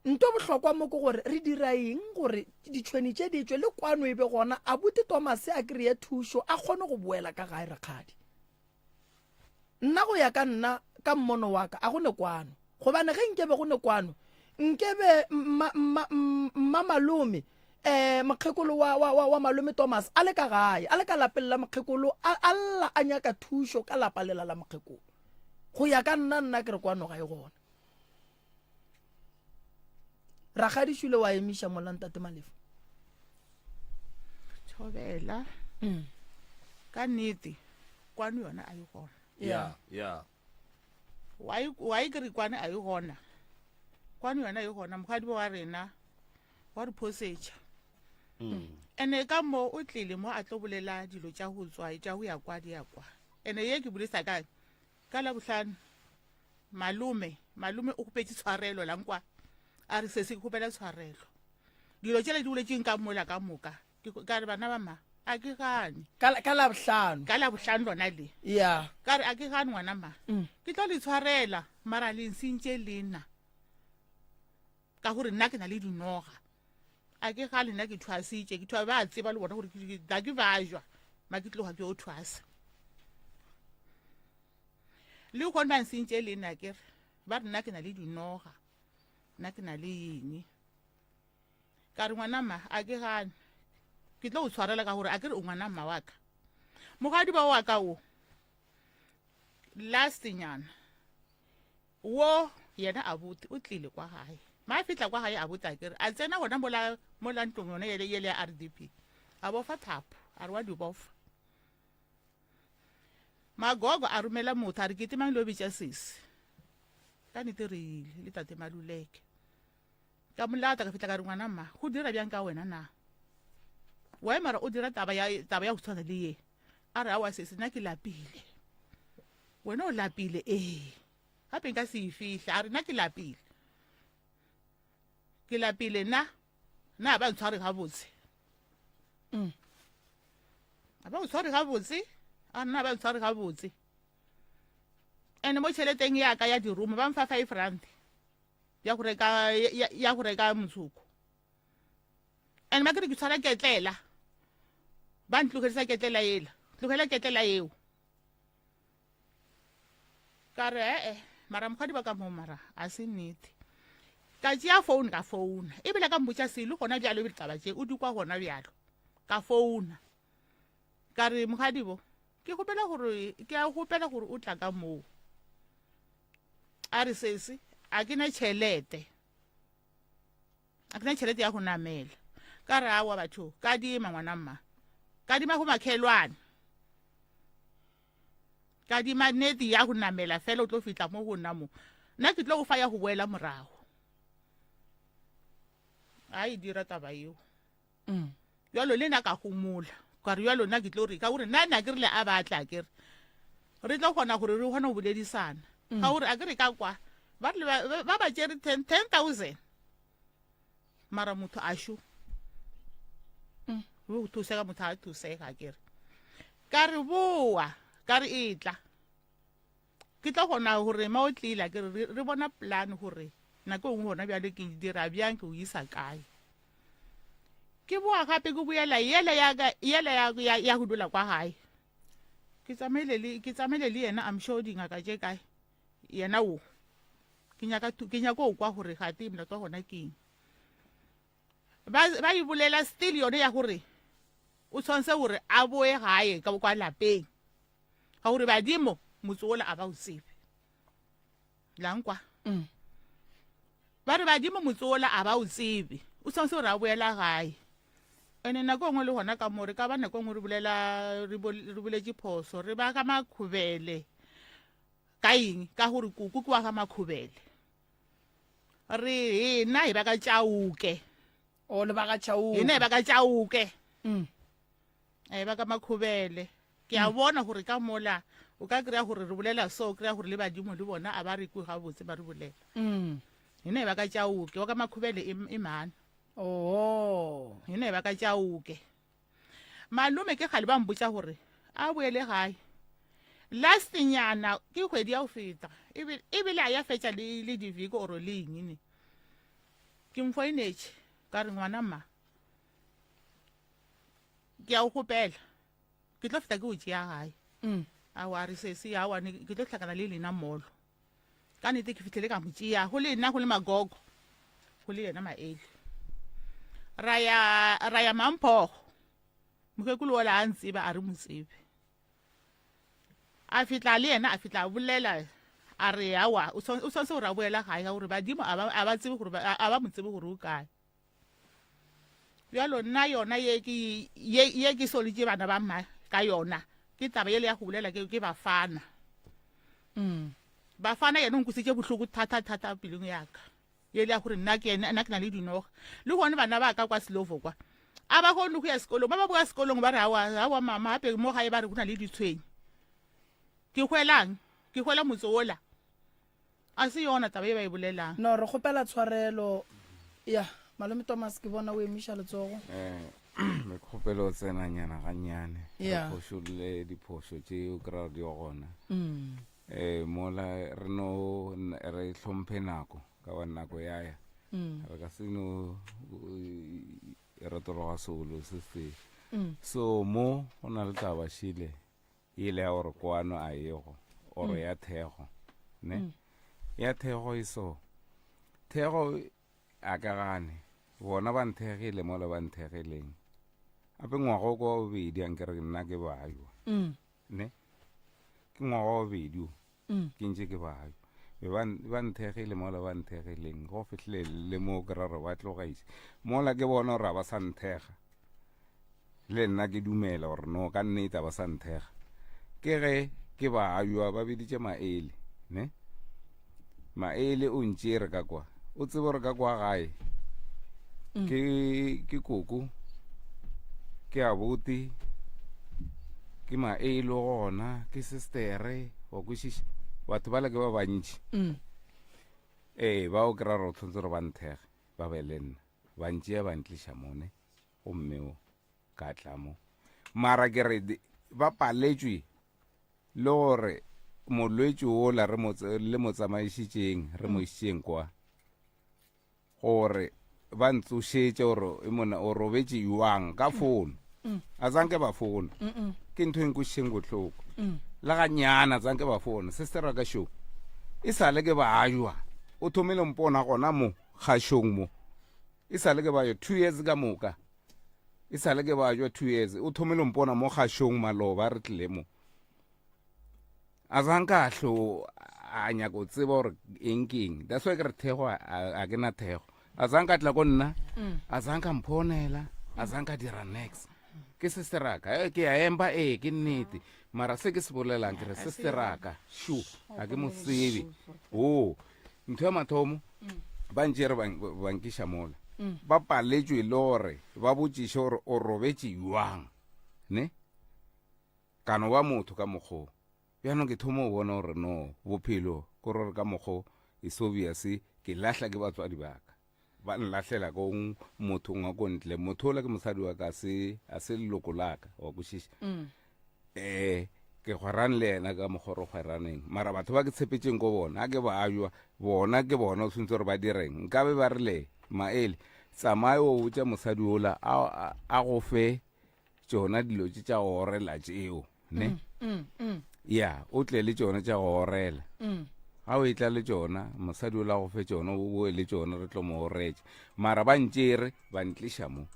Nto bohlokwa mo ke gore re dira eng gore ditšhwene tše di tšwe le kwano e be gona, abuti Thomas a kry-e thušo a kgone go boela ka gae rakgadi. Nna go ya ka nna ka mmono wa ka a go ne kwano, gobane ge nke be go ne kwano. Nkebe mma, mma, mma malome, eh, mokgekolo wa, wa, wa, wa malome Thomas a le ka gae, a le ka lapeng la mokgekolo, a, a lla a nyaka thušo ka lapa lela la mokgekolo. Go ya ka nna, nna ke re kwano ga e gona. Rakgadi Šule wa emiša mola ntate Malefo. Thobela. Mm. Ka nnete kwano yona a e gona. Yeah, yeah. Why why ke re kwane a e gona? Kwano yona e gona mokgadi wa rena wa re phosetša. Mm. Ene ka mo o tlile mo a tlo bolela dilo tša go tswa tša go ya kwa di ya kwa. Ene ye ke bolesa kae? Ka Labohlano, malome, malome o kgopetše tshwarelo la nkwa. A re, Sesi, ke kgopela tshwarelo. Dilo tšela di boletšeng ka mola ka moka. Ke, ka re, bana ba ma, a ke gane. Ka, ka Labohlano. Ka Labohlano lona le. Ya. Ka re, a ke gane ngwana ma. Mm. Ke tlo le tshwarela, mara le nsentše lena. Ka gore nna ke na le dinoga. A ke gane nna ke thwasitše, ke thwa ba tseba le bona gore ke ga ke bajwa, ma ke tloga ke o thwasa. Le gone ba nsentše le nna ke re, ba re nna ke na le dinoga, nna ke na le eng. Ka re ngwana mma, a ke gane. Ke tlo o tshwarela ka gore a ke re o ngwana mma wa ka. Mogadi ba wa ka o last nyana Wo yena abuti o tlile kwa gae. Ma fihla kwa gae abuti a kere a tsena gona mola mola ntlong yone yele yele ya RDP. A bofa thapo, a re wa di bofa. Magogo a romela motho a re kitimang le yo bitša sesi. Ka nnete re ile le tate Maluleke. Ka mo lata ka fihla ka re ngwana mma go dira bjang ka wena na? Why mara o dira taba ya taba ya go tshwana le ye? A re aowa sesi nna ke lapile. Wena o lapile ee. Gape nka se e fihle a re nna ke lapile. Ke lapile nna nna ba ntshware gabotse. Mm. A ba o tshware gabotse a nna ba ntshware gabotse. Ene mo tšheleteng ya ka ya dirumo ba mfa 5 rand ya go reka ya go reka motsoko. And ba ke re ke tshwara ketlela. Ba ntlogedisa ketlela ela. Tlogela ketlela eo. Ka re ee mara mokgwadi ba ka mo mara a se nnete. Ka tšea phone ka founa ebile ka mmotša selo gona bjalo ebile taba tše o di kwa gona bjalo. Ka founa ka re mokgadibo ke kgopela gore ke a kgopela gore o tla ka moo. A re sesi a ke na tšhelete. A ke na tšhelete ya go namela. Ka re aowa batho kadima ngwana mma. Kadima go makhelwane. Kadima nete ya go namela fela o tlo fihla mo go nna mo. Nna ke tlo go fa ya go boela morago. A e dira taba yeo. Mm. Bjalo le nna ka gomola. Ka re bjalo nna ke tlo re ka gore nna nna ke rile a batla ke re re tlo kgona gore re kgone go boledisana. Mm. Ka gore a ke re ka kwa ba rile ba ba tšere 10,000 mara motho a šo. Mm. Go thusega motho a thusega ke re. Ka re boa, ka re e tla. Ke tlo kgona gore ma o tlile ke re re bona plan gore nako e nngwe gona bjale ke dira bjang ke o isa kae. Ke boa gape ke boela yela ya ka yela ya ya, ya go dula kwa gae. Ke tsamaile le ke tsamaile le yena I'm sure dingaka tše kae. Yena wo. Ke nyaka ke nyaka go kwa gore gate molato wa gona ke eng. Ba ba e bolela still yone ya gore o tshwanetse gore a boe gae ka kwa lapeng. Ga gore badimo motse ola a ba o tsebe. Lankwa. Mm. Ba re badimo motse ola a ba o tsebe. O tshwanetse gore a boela gae. Ene nako e nngwe le gona ka mo re ka ba nako e nngwe re bolela re boletše phoso re ba ka makhubele ka eng ka gore kuku ke wa ga makhubele re hina hi va ka Chauke o le ba ga Chauke hina hi va ka Chauke mm. a ba ka makhubele ke a bona gore ka mola o ka kry-a gore re bolela so o kry-a gore le badimo le bona a ba re kwe gabotse ba re bolela mm. hina hi va ka Chauke wa ka makhubele e, e mane oh hina hi va ka Chauke malome ke kgale ba mpotša gore a boele gae last nyana ke kgwedi ya go feta ebile a ya fetša le le diviko oro le eng ne ke mfoinetše ka re ngwana mma ke a o gopela ke tlo feta ke o tšea gae mm. awa re sese awa ke tlo hlakana le lena molo ka nete ke fitlhele ka mo tšea go le nna go le magogo. Go le yena Maele. Ra ya ra ya Mamphogo. Mokgekolo ola a ntseba a re mo tsebe. A fitla le yena a fitla a bolela a re awa o tshwanetse gore a boela gae ka gore badimo a ba tsebe gore a ba mo tsebe gore o kae. Bjalo nna yona ye ke ye ye ke solitše bana ba mma ka yona ke taba yele ya go bolela ke ke bafana. Mm. Bafana yena o nkwesitše bohloko thata thata pelong ya ka. Yele ya gore nna ke nna ke na le dinoga. Le gone bana ba ka kwa Slovo kwa. A ba kgone go ya sekolong. Ba ba boa sekolong ba re awa awa mama gape mo gae ba re go na le ditshwenye. Ke hwelang? Ke hwela motse wola. A se yona taba ye ba e bolelang. No, re kgopela tshwarelo. Ya, Malome Thomas, ke bona o emiša letsogo. Eh, re kgopela o tsenanyana gannyane. Re Yeah. phošolle diphošo tše o kry-a di gona. Mm. Eh, mola re no re hlomphe nako ka gobane nako ya ya. Mm. Re ka se no eh, retologa seolo se se. Mm. So mo go na le taba šile Yela ya gore kwano a yego oro mm. ya thego ne mm. ya thego e so thego a ka gane bona ba nthegile mo le ba nthegileng ape ngwaga o kwa bobedi a nkere nna ke bajwa mm. ne ke ngwaga wa bobedi o ke ntse ke bajwa be ba nthegile mola ba nthegileng go fihlile le mo ke ra gore ba tlogaise mola ke bona gore a ba sa nthega Le nna ke dumela gore no ka nnete ba sa nthega. Ke ge ke ba ajwa ba biditše Maele, ne? Maele o ntšere ka kwa. O tsebe gore ka kwa gae mm. ke ke koko ke abuti ke maele gona ke sistere wa kwešiša batho ba le ke ba bantši mm. ee ba o kry-a gore o tshwanetse gore ba nthege ba be le nna ba ntšea ba ntliša mone gomme o ka tla mo mara ke re ba paletšwe le gore molwetši wola re mo le mo tsamaišitšeng re mo išitšeng kwa gore ba ntsošetše gore e mona o robetše jwang ka fono mm. a zanke ba fono ke ntho e nkwešišeng bohloko mm. le ganyana zanke ba fono sister wa ka šo e sale ke ba ajwa o thomile mpona gona mo kgašong mo E sa le ke bajo two years ka moka. E sa le ke bajo two years. O thomile mpona mo kgašong maloba re tlile mo. A zanka a hlo a nyaka go tseba gore eng ke eng. That's why ke re thego a ke na thego. A zanka tla ko nna. Mm. A zanka mphonela. A zanka dira next. Ke sisteraka. Eh, ke a emba ee ke nnete. Mara se ke se bolelang ke re sisteraka. Shu, a ke mo tsebe. Oh. Ntho ya mathomo ba ntše re ba nkiša mola mm. ba paletšwe le gore ba botšiše gore o robetše jwang ne kano ba motho ka mokgoo bjanong ke thoma o bona gore no bophelo ko rore ka mokgoo e sobiase ke lahla ke batswadi baka ba nlahlela ko mothong wa ko ntle motho ola ke mosadi wa ka se a se leloko laka wa kwešiša mm. eh ke gwerane le yena ka mokgwa re gweraneng mara batho ba ke tshepetšeng ko bona a ke ba ajwa bona ke bona o tshwanetse gore ba direng nkabe ba rile maele tsamaye o botša mosadi ola a go fe tšona dilo tše tša go orela tšeo ne mm, mm, mm. ya o tle le tšona tša go orela ga o etla le tšona mosadi o la go fe tšona o boe le tšona re tlo mo oretša mara ba ntšere ba ntliša mo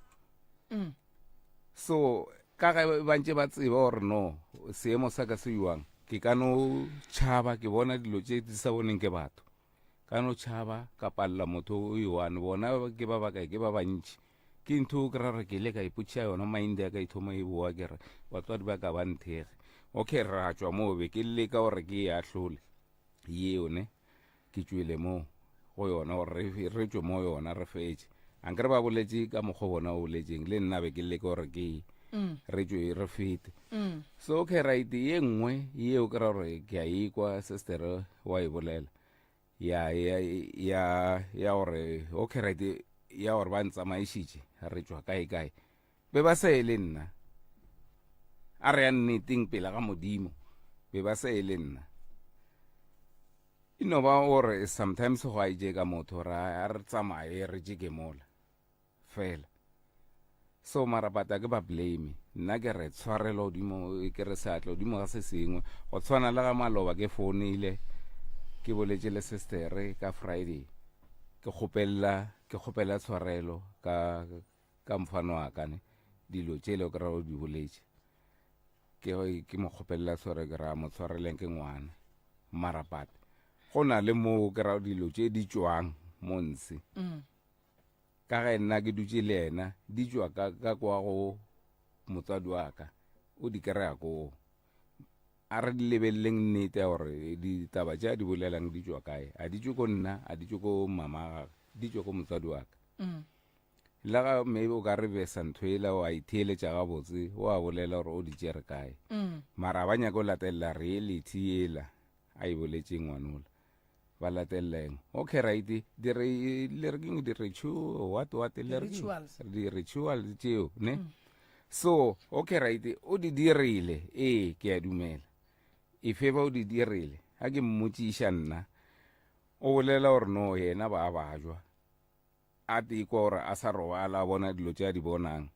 so ka ge ba ntše ba tseba gore no seemo sa ka se jwang ke ka no tšhaba ke bona dilo tše di sa boneng ke batho ka no tšhaba ka palela motho o one bona ke ba bakae ke ba bantši ke ntho o kry-a gore ke ile ka ipotšiša yona mind ya ka e thoma e boa ke re batswadi ba ka ba nthege okay ra tšwa moo be ke leka gore ke e ahlole yeo ne ke tšwele mo go yona gore re tšwe mo yona re fetše ankere ba boletše ka mokgwa bona o boletseng le nna be ke leka gore ke mm. re tšwe re fete mm. so okay right ye nngwe yeo ke ra gore ke a ikwa sister wa e bolela ya ya ya ya gore okay right ya gore ba ntsamaišitše re tšwa kae kae be ba sa ye le nna a re ya nneteng pele ga modimo be ba sa ye le nna e no ba gore sometimes go a ije ka motho gore a re tsamaye re jeke mola fela so mara but a ke ba blame nna ke re tshwarelo godimo ke re seatla godimo ga se sengwe go tshwana le ga maloba ke founile ke boletše le sistere ka friday ke kgopelela. Ke kgopela tshwarelo ka ka mfano wa ka ne dilo tšele o kry-a o di boletše. Ke ke mo kgopelela tshwarelo ke ra mo tshwareleng ke ngwana. Mara but go na le moo o kry-a dilo tše di tšwang mo ntshe. Ka ge nna ke dutše le yena di tšwa ka ka kwa go motswadi wa ka o di kry-a koo. A re lebeleleng nnete ya gore ditaba tše a di bolelang di tšwa kae. A di tšwe ko nna, a di tšwe ko mama gagwe, di tšwa ko motswadi wa ka. Le ga maybe o ka re besa ntho ela wa itheeletša gabotse, o a bolela gore o di tšere kae. Mara ba nyaka go latelela reality ela a e boletšeng ngwanola. Ba latelela eng? Okay, right. Di re le re keng di ritual what what le re Di-rituals. di rituals tšeo, ne? So, okay, right. O di dirile. Ee, ke a dumela. Efe ba o di dirile. Ha ke mmotšiša nna, o bolela gore no yena ba bajwa. A tekwa gore a sa robala a bona dilo tše a di bonang.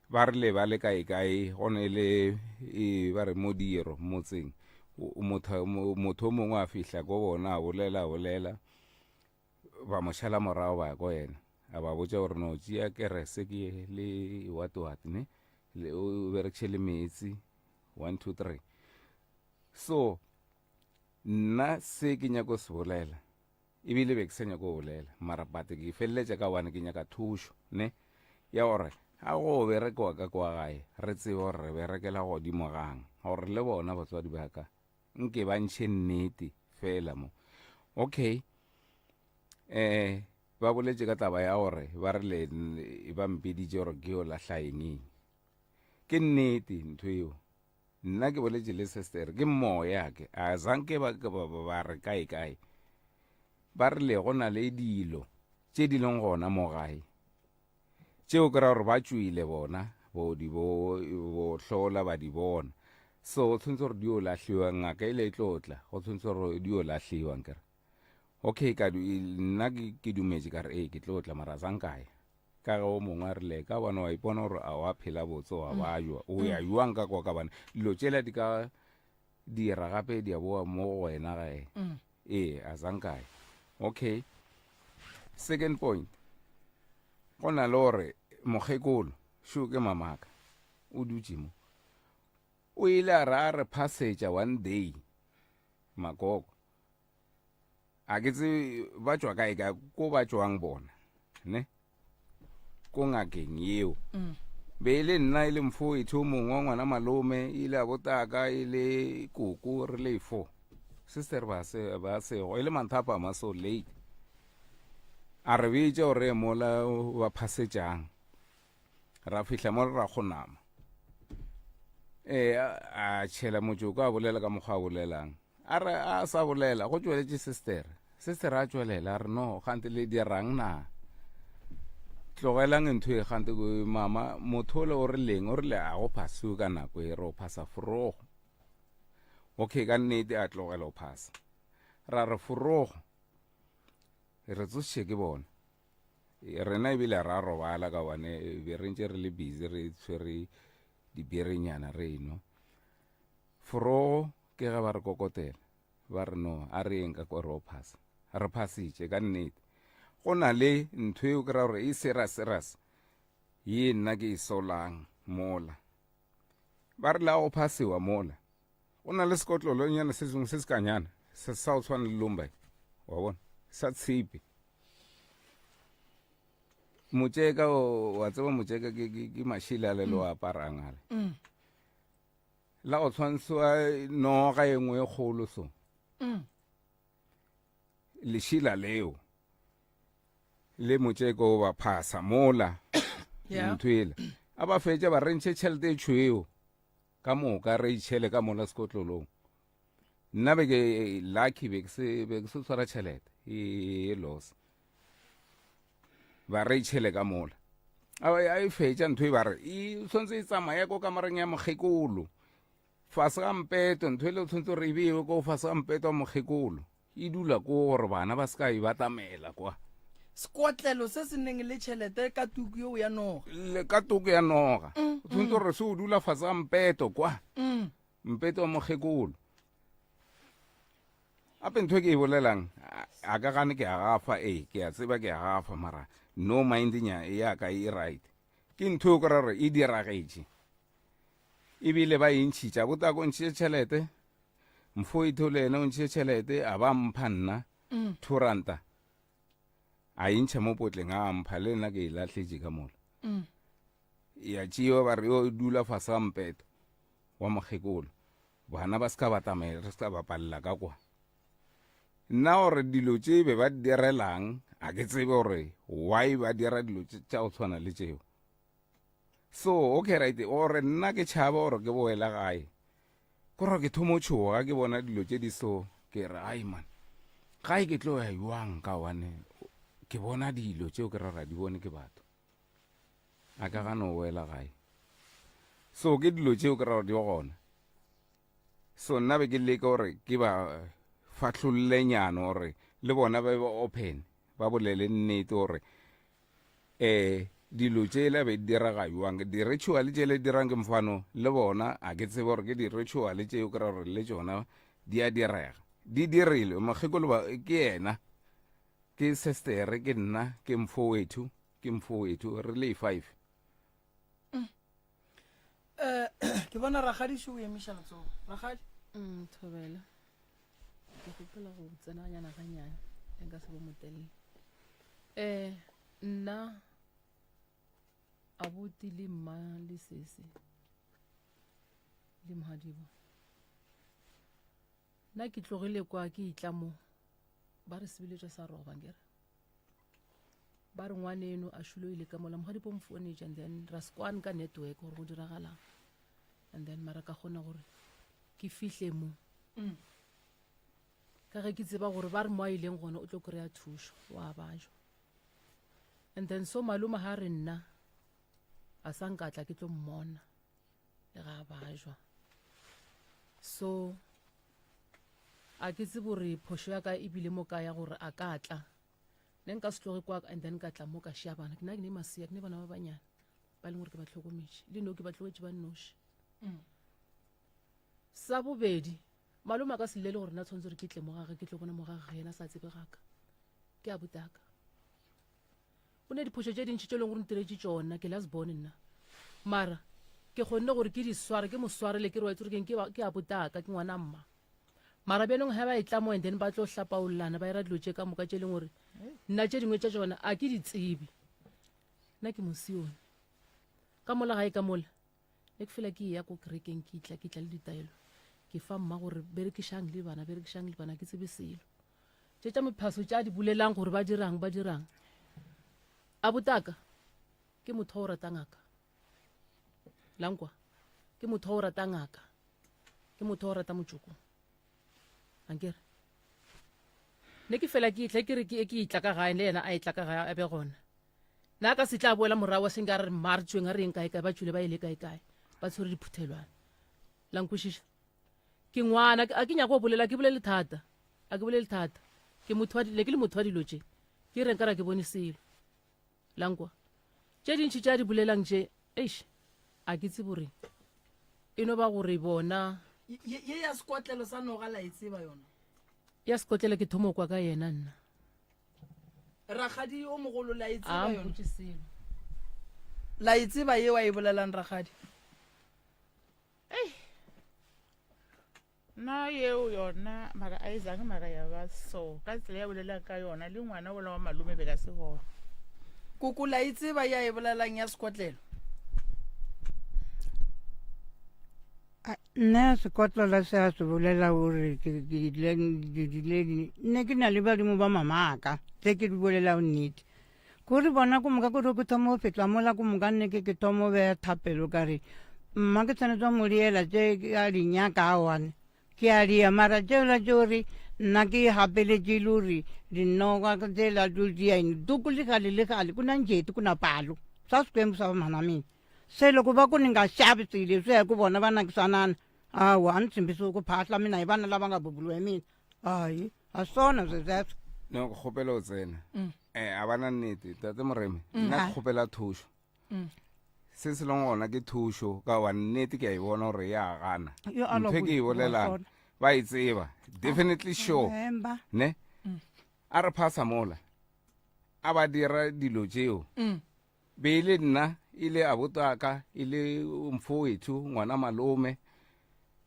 Ba rile ba le kae-kae, go ne le e, ba re modiro motseng. Motho, motho o mongwe a fihla ko bona a bolela, a bolela, ba mo šala morago ba ya ko yena. A ba botša gore no tšea kerese ke le what what ne, le, o berekiše le meetse, 1 2 3. So nna se ke nyako se bolela ebile be ke sa nyako go bolela mara but ke feleletša ka gobane ke nyaka thušo ne ya gore ga go berekiwa ka kwa gae re tsebe gore re berekela godimo gang gore le bona batswadi ba ka nke ba ntšhe nnete fela mo. Okay, eh ba boletše ka taba ya gore ba re le ba mpeditše gore ke yo lahla eng eng. Ke nnete ntho eo. Nna ke boletše le sister ke moya ke a zanke ba ba re kae kae. Ba rile go na le dilo tše di leng gona mo gae tšeo ke ra gore ba tšwile bona bo di bo bo hlola ba di bona. So go tshwanetse gore di yo lahliwa ngaka ile e tlo tla go tshwanetse gore di yo lahliwa nkere. Okay ka nna ke dumetše ka re ee ke tlo tla mara zanka ya. Ka ge o mongwe a rile ka bone wa ipona gore a wa phela botse wa mm. bajwa o ya mm. jwang ka kwa ka bane dilo tšela di ka dira gape di a boa mo go wena gae mm. ee a zankae okay second point go na le gore mokgekolo šo ke mamaka o dutše mo o ile a ra re phasetša one day makoko A ke tsebe ba tšwa kae kae ko ba tšwang bona ne ko ngakeng yeo mm. be e le nna e le mfowetho o mongwe wa ngwana malome e ile a botaka e le koko re le fo sister ba se ba sego e le manthapama so late a re bitša gore mola ba phasetšang ra fihla mo ra go nama ee a tšhela motšoko a bolela ka mokgwa a bolelang a re a sa bolela go tšweletše sister sister a tšwelela a re no gante le dirang na tlogelang ntho e gante mama motho ole o re leng o rile a go phasiwe ka nako e re o phasa forogo okay ka nnete a tlogela o phasa ra re forogo re tsošitše ke bona rena ebile ra robala ka gobane be re ntše re le busy re tshwere diberenyana re eno forogo ke ge ba re kokotela ba re no a re yeng ka ko re o phasa re phasitše ka nnete go na le ntho eo ke ra gore e serious serious ye nna ke e solang mola ba re la go phasiwa mola go na le sekotlolonyana se sengwe se se kanyana se sa go tshwana le lombai wa bona sa tshipi motšeka wa tseba motšeka ke mašile a le le o aparang ale mm. La go tshwantshiwa noga e nngwe e kgolo so. Mm. Lešila leo le motšeko o ba phasa mola yeah. ntho ela a ba fetša ba re ntšhe tšhelete e tšhweu ka moka re itšhele ka mola sekotlolong nna be ke lucky be ke se be ke se tshwara tšhelete e loss ba re itšhele ka mola a e fetša ntho e ba re e tshwanetse e tsamaya ko kamareng ya mokgekolo fase ga mpeto ntho e le tshwanetse gore e bewe ko fase ga mpeto wa mokgekolo e dula ko gore bana ba se ka e batamela kwa sekotlelo se se neng le tšhelete ka tuku eo ya noga le ka tuku ya noga mm, o tshwanetse mm. gore se o dula fase ga mpeto kwa mm. mpeto wa mokgekolo Gape ntho e ke e bolelang, a ka gane ke a gafa, ee, ke a tseba ke a gafa, mara No mind nya ya ka e right. Ke ntho e kora gore e diragetše. Ebile ba e ntšhitša botako ntšhitše tšhelete. Mfoitho le yena o ntšhitše tšhelete a ba mpha nna mm. 2 ranta. A e ntšha mo potleng a mpha le nna ke e lahletše ka mola. Mm. Ya tšewa ba re yo dula fase ga mpeto wa mokgekolo. Bana ba se ka ba tamaela re se ka bapalela ka kwa. Nna gore dilo tše be ba di direlang a ke tsebe gore why ba dira dilo tša go tshwana le tšeo. So okay right gore nna ke tšhaba gore ke boele gae ke gore ke thomo tšhoga ke bona dilo tše di so ke re ai man gae ke tlo ya jwang ka gobane ke bona dilo tšeo ke rara di bone ke batho a ka gano boela gae so ke dilo tšeo ke rara di gona So nna be ke leka gore ke ba fahlollenyana gore le bona ba be open ba bolele nnete gore um dilo tšela be di direga jwang di-ritual tšele di dirang ke mfano le bona a ke tsebe gore ke di-ritual tšeo ke ra gore le tšona di a direga di dirilwe mokgekolo ba ke yena ke sestere ke nna ke mfowethu ke mfowethu re le five Eh, ke bona rakgadišo o emiša letsogo rakgadi mm, thobela ke gopola go tsenanyana ganyane le nka se bo motelele um nna abuti le mma le sese le mohadibo nna ke tlogile kwa ke itla mo ba re sebeletšwa sa roba nkere ba re ngwaneno a šulo ile ka mola mogadipo mfonetše and then ra se kwane ka network gore go diragalang and then mara ka kgona gore ke fihle mo mm. ka ge ke tseba gore ba re mo a ileng gone o tlo kry-a thušo wa bajwa and then so malome ga re nna a sa nkatla ke tlo mmona le ga bajwa so a ke tsebe gore phošo ya ka ebile mo ka ya gore a ka tla ne nka se tloge kwa and then ka tla mo ka šia bana ke na ke ne masea ke ne bana ba banyane ba leng gore ke ba tlhokometše le no ke ba tlogetše ba nnoši mm. sa bobedi malome a ka se llele gore nna tshwanetse gore ke tle mo gage ke tlo bona mo gage yena sa tsebe gaka ke a botaka O ne diphošo tše dintši tše e leng gore ntiretše tšona ke last born nna mara ke kgonne gore ke di sware ke mo swarele ke re wa itse gore keng ke a botaka ke ngwana mma mara bjanong ge ba e tla mo and then ba tlo hlapaololana ba ira dilo tše ka moka tše e leng gore nna tše dingwe tša tšona a ke di tsebe nna ke mosione ka mola gae ka mola ne ke fela ke eya ko kerekeng ke tla ke tla le ditaelo ke fa mma gore berekišang le bana berekišang le bana ke tsebe selo tše tša mephaso tša di bolelang gore ba dirang ba dirang a botaka ke motho wa o rata ngaka lankwa ke motho wa o rata ngaka ke motho wa o rata motsoko ankere ne ke fela ke itla ke re ke itla ka gae le yena a itla ka gae a be gona na ka se tla boela morago wa seng ka re mma re tsweng a re yeng kae kae ba tswile ba ile kae kae ba tshwere diphuthelwana la nkwešiša ke ngwana a ke nyako go bolela ke bolele thata a ke bolele thata ke motho wa le ke le motho wa dilo tše ke reng ka ra ke bone selo lankwa tše dintšhi tše a di bolelang tše eish a ke tsebe gore e no ba gore bona ye ya sekotlelo sa noga la e tseba yona ya sekotlelo ke thomo kwa ka yena nna rakgadi o mogolo la e tseba yona la e tseba ye wa e bolelang rakgadi Ei. Nna yeo yona mara a e zange mara ya ba so ka tsela ya bolelang ka yona le ngwana ola wa malome be ka se gona. Koko la e tseba ya e bolelang ya sekotlelo? Nna sekotlelo se a se bolela gore ke dileng nne ke na le badimo ba mamaka tse ke di bolelago nnete Kore bona ko moka kore ke thoma go fetla mola ko moka nne ke ke thoma go beya thapelo ka re mma ke tshwanetse go mo diela tše a di nyaka awane ke a dia mara tšela tše gore nna ke gapeletše e le gore dinoka tsela tlo dia eng duku le gale le gale ku na njeti ku na palo swa swikwembu swa vamhana mina se loko va ku ni nga xavi swilo leswiya hi ku vona va nakisanana awa a ni tshembisiwi ku phahla mina hi vana lava nga bubuliwa hi mina hayi a swona swesweswo no ke kgopela o tsena um a bana nnete tate moreme nna ke kgopela thušo se se leng gona ke thušo ka wa nnete ke a e bona gore ya gana Yo a ntho e ke e lokolla, bolelang wa sona. ba e tseba definitely sure Remember. ne a re phasa mola. a ba dira dilo tšeo mm. be e le nna e le abotaka e le mfowethu ngwana malome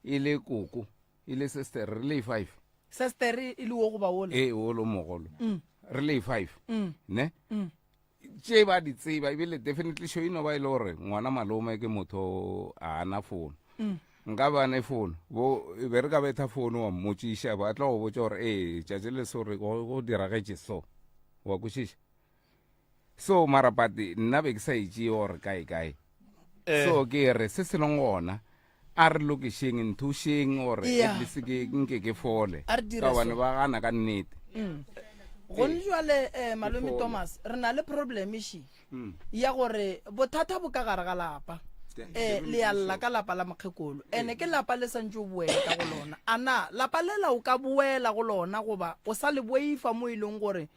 e le koko e le sister re le five sister e le wo goba wola ee wo lo mogolo mm. re le five mm. ne mm. tše ba di tseba ebile definitely show ino ba e le gore ngwana malome ke motho a ana fono mm. nka ba ne fono bo e be re ka betha fono wa mmotšiša ba tla go botša gore ee tšatši le so re go diragetše so wa kwešiša so mara but nna be ke sa itšee gore kae kae eh. so ke re se se leng gona a re lokišeng nthušeng gore Yeah. at least ke nke ke fole A re dire ka gobane so. ba gana ka nnete Mm. gone jwale um malome fole. thomas re na le problem ši Mm. ya gore bothata bo ka gare ga lapa um le ya lla ka lapa la mokgekolo ene ke lapa le santse o boela ka go lona a na lapa lela o ka boela go lona goba o sa le boifa mo e leng gore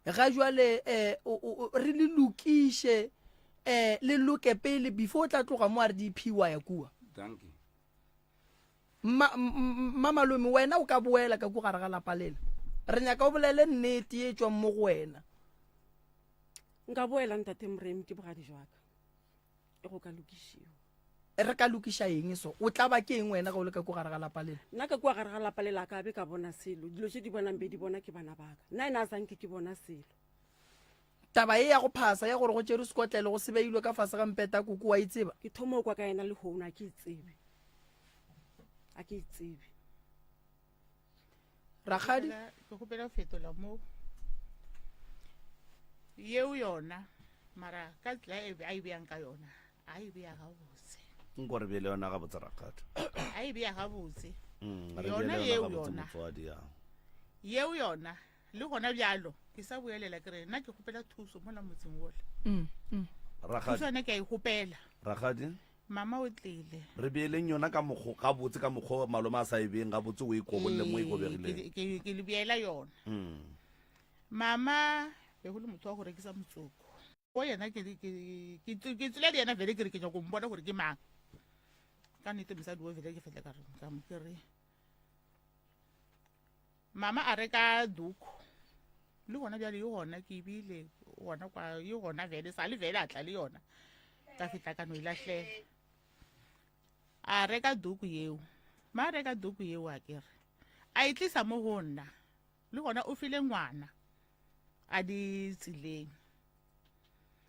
ga jwale um re le lokiše um le loke pele before o tla tloga mo rdp wa ya kua Dankie. Mma malome wena o ka boela ka ku gare ga lapa lela re nyaka o bolele nnete ye tswang mo go wena nka boela ntate moremi ke bogadi jwaka e go ka lokišiwa re ka lokiša eng so o tla ba ke eng wena ga o le ka ku gare ga lapa lela nna ka kua gare ga lapa lela ka be ka bona selo dilo tše di bonang be di bona ke bana baka nna ena a sanke ke bona selo Taba ye ya go phasa ya gore go tšerwe sekotlelo go se beilwe ka fase ga mpeta koko wa e tseba? Ke thoma go kwa ka yena lehono, a ke e tsebe. A ke e tsebe. Rakgadi? Ke kgopela go fetola mo yeo yona mara ka tsela e a e beyang ka yona a e beya gabotse nko re beele yona gabotse rakgadi a e beya gabotse mm, re Yona beele yeo gabotse yona. motswadi ya yeo yona Le gona bjalo ke sa boelela ke re nna ke kgopela thuso mola motseng wola. Mm, mm. Thuso yone ke a e kgopela. Rakgadi. Mama o tlile. Re beeleng yona ka mokgo gabotse ka mokgo malome a sa e beeng gabotse o e kobolle mo e kobegileng. Ke ke le beela yona. Mm. Mama be go le motho wa go rekisa motsoko. Go yena ke ke ke ke tsile le yena vele ke re ke nyako mbona gore ke mang. Ka nnete mosadi o vele ke fetla ka re ka mo ke re Mama a reka duku le gona bjale e gona ke ebile gona kwa e gona vele sa le vele a tla le yona ka fihla ka no e lahlela a reka duku yeo ma reka duku yeo a kere a e tlisa mo go nna le gona o file ngwana a di tseleng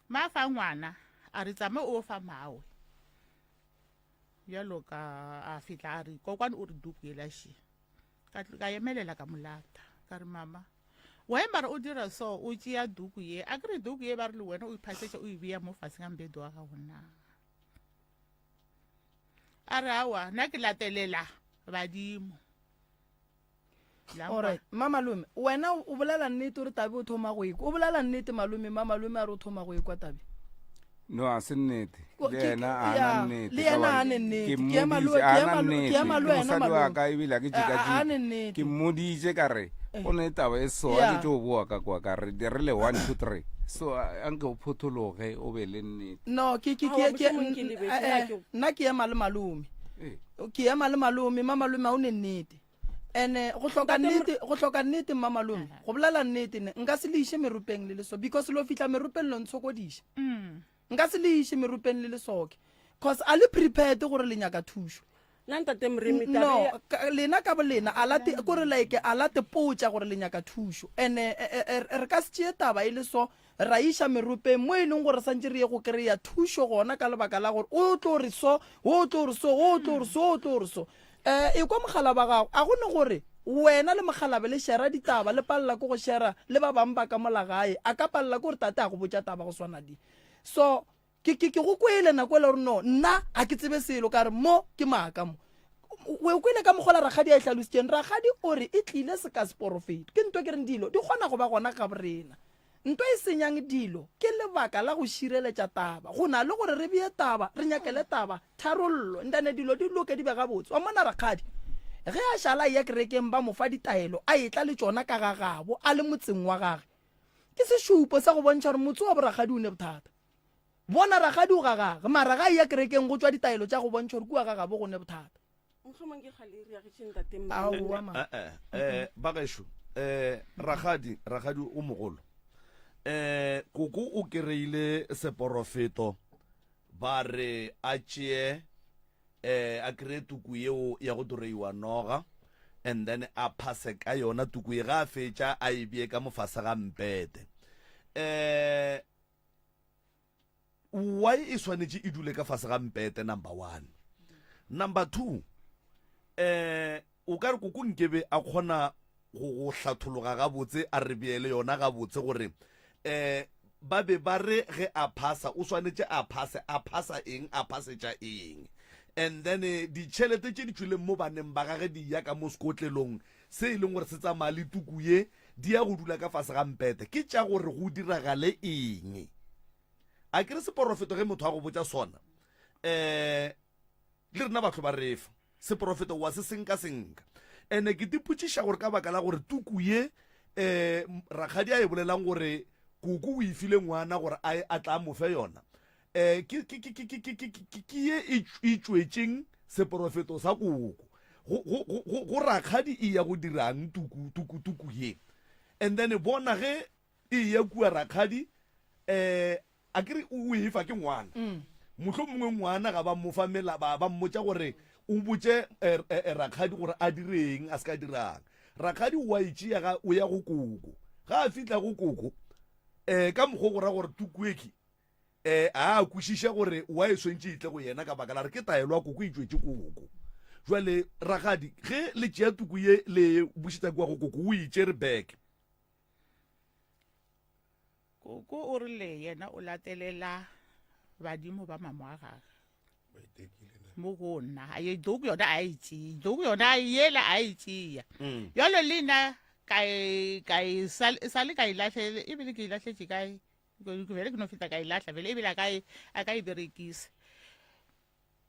ma fa ngwana a re tsame o fa mawe bjalo ka a fihla a re kokwane o re duku yela še ka ka emelela ka molata ka re mama why mara o dira so o tšea duku ye a kere duku ye ba re le wena o iphasetša o e beya mo fase ga mbedo wa gago na a re awa nna ke latelela badimo Alright, mma malome wena o bolela nnete o re tabe o thoma go ekwa o bolela nnete malome mma malome a re o thoma go ekwa tabe No, a se nnete. Ko- Le ke- yena a ya, na nnete. le ka yena gobane a ne nnete. Ke Ke ema le mmoditše, we- a ke na ema le- nnete. ke ema le Ke wena, mosadi wa malome. ka ebile a ke A- a- a ne tšikatšike. nnete. Ke mmoditše ka re Eh. go ne taba e so a Ya. ke tlo boa ka kwa ka re di re le 1 2 3. So a nke o phothologe o be le nnete. no ke ke Aowa, ke ke mohlomong ke lebetse, eh, nna eh, ke- nna ke ema le malome Eh. ke ema le malome mma malome a o ne nnete ene go hloka Ntate Mor- nnete go hloka nnete mma malome go bolela nnete ne nka se le iše meropeng le leso because lo fihla meropeng lo ntshokodiša Mm. nka se le iše meropeng le lesoke cause a le prepared gore le nyaka thušo nna ntate moremi no taba e- ka- lena ka bolena a la te- kore like a la te potša gore le nyaka thušo ene e, e, e, re ka se tšee taba e le so ra iša meropeng mo e leng gore santše re ye go kry-a thušo gona ka lebaka la gore o tlo re so o tlo re so o tlo re so o tlo re so um e kwa mogala ba gago a gone gore wena le mogalabe le shera ditaba le palela ke go shera le ba bangwe ba ka mola gae a ka palela ke gore tate a go botša taba go swana di so ke ke ke go kwele nako ele gore no nna ga ke tsebe selo ka re mo ke maaka mo o kwele ka mokgola rakgadi a e hlalositšeng rakgadi o re e tlile se ka seporofeto ke nto ke reng dilo di kgona go ba gona ga borena nto e senyang dilo ke lebaka la go šireletša taba go na le gore re bee taba re nyakele taba tharollo ntane dilo di loke di be gabotse wa mona rakgadi ge a šala ya kerekeng ba mo fa ditaelo a etla le tšona ka ga gabo a le motseng wa gage ke sešupo sa go bontšha gore motse wa borakgadi o ne bothata Bona rakgadi o ga gage, mara ga a eya kerekeng go tšwa ditaelo tša go bontšha gore kua ga gabo go ne bothata. Mohlomong ke kgale e reagetše ntate Aowa ma. Eh, eh, bagešo eh, rakgadi rakgadi o mogolo. Eh koko o kereile seporofeto ba re a tšee eh a kreye tuku yeo ya go dureiwa noga and then a phase ka yona tuku ye ga a fetša a e bee ka mofase ga mpete. Eh why e swanetše e dule ka fase ga mpete number one number two eh o ka re koko nkebe a kgona go go hlathologa gabotse a re beele yona gabotse gore eh ba be ba re ge a phasa o swanetše a phase a phasa eng a phasetša eng and then eh, ditšhelete tše di tšwileng mo baneng ba gage di ya ka mo sekotlelong se e leng gore se tsamaya le tuku ye di ya go dula ka fase ga mpete ke tša gore go diragale eng a ke re seporofeto ge motho a go botša sona um le rena batho ba refa seporofeto wa se senka senka ene ke tipotšiša gore ka baka la gore tuku ye um rakgadi a e bolelang gore koko o e file ngwana gore a tla mo fe yona um ke ke ke ke ke ke ke ke ye e e tšwetšeng seporofeto sa koko go go go go go rakgadi e ya go dirang tuku tuku tuku ye and then bona ge e ya kua rakgadi um a ke re o e fa ke ngwana mohlomongwe ngwana ga ba mo fa mela ba ba mmotša gore o botše eh, eh, eh, rakgadi gore a direng a se ka dirang rakgadi o a e tšea ga o ya go koko ga a fihla go koko um ka mokgwa o go ra gore tuku eke um a a kwešiše gore wa e swantše e tle go yena ka baka la re ke taelo ya koko e tšwetše koko. Jwale rakgadi ge le tšea tuku ye le e bušetša kua go koko o e tšere back. Koko o rile yena o latelela badimo ba mamo a gage mo go nna a ye doku yona a e tšea doku yona yela a e tšea bjalo le nna ka e ka e sa le ka e lahlele ebile ke e lahletše kae Ke vele ke no feta ka e lahla vele ebile a ka e a ka e berekisa.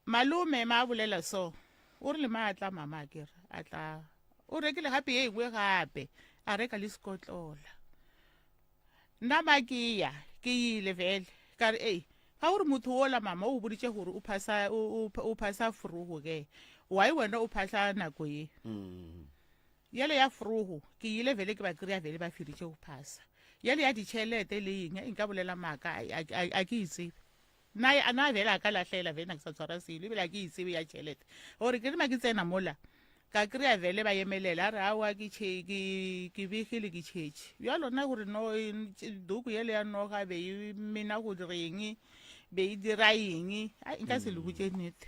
Malome ma bolela so o rile ma tla mama a kere a tla o rekile gape ye engwe gape a reka le sekotlola. Nna ma ke ya ke ile vele ka re ei ga gore motho ola mama o boditše gore o phasa o phasa forogo ke why wena o phasa nako ye mm. Yele ya frogo ke ile vele ke ba kry-a vele ba feditše go phasa. Yele ya ditšhelete le eng nka bolela maaka a ke e tsebe. Na na vele a ka lahlela vele na ke sa tshwara selo ebile a ke e tsebe ya tšhelete. Gore ke re ma ke tsena mola ka kry-a vele ba yemelela a re aowa ke ke ke begile ke tšhetše. Bjalo nna gore no duku yele ya noga be e mena go direng be e dira eng ai nka se le botše nnete.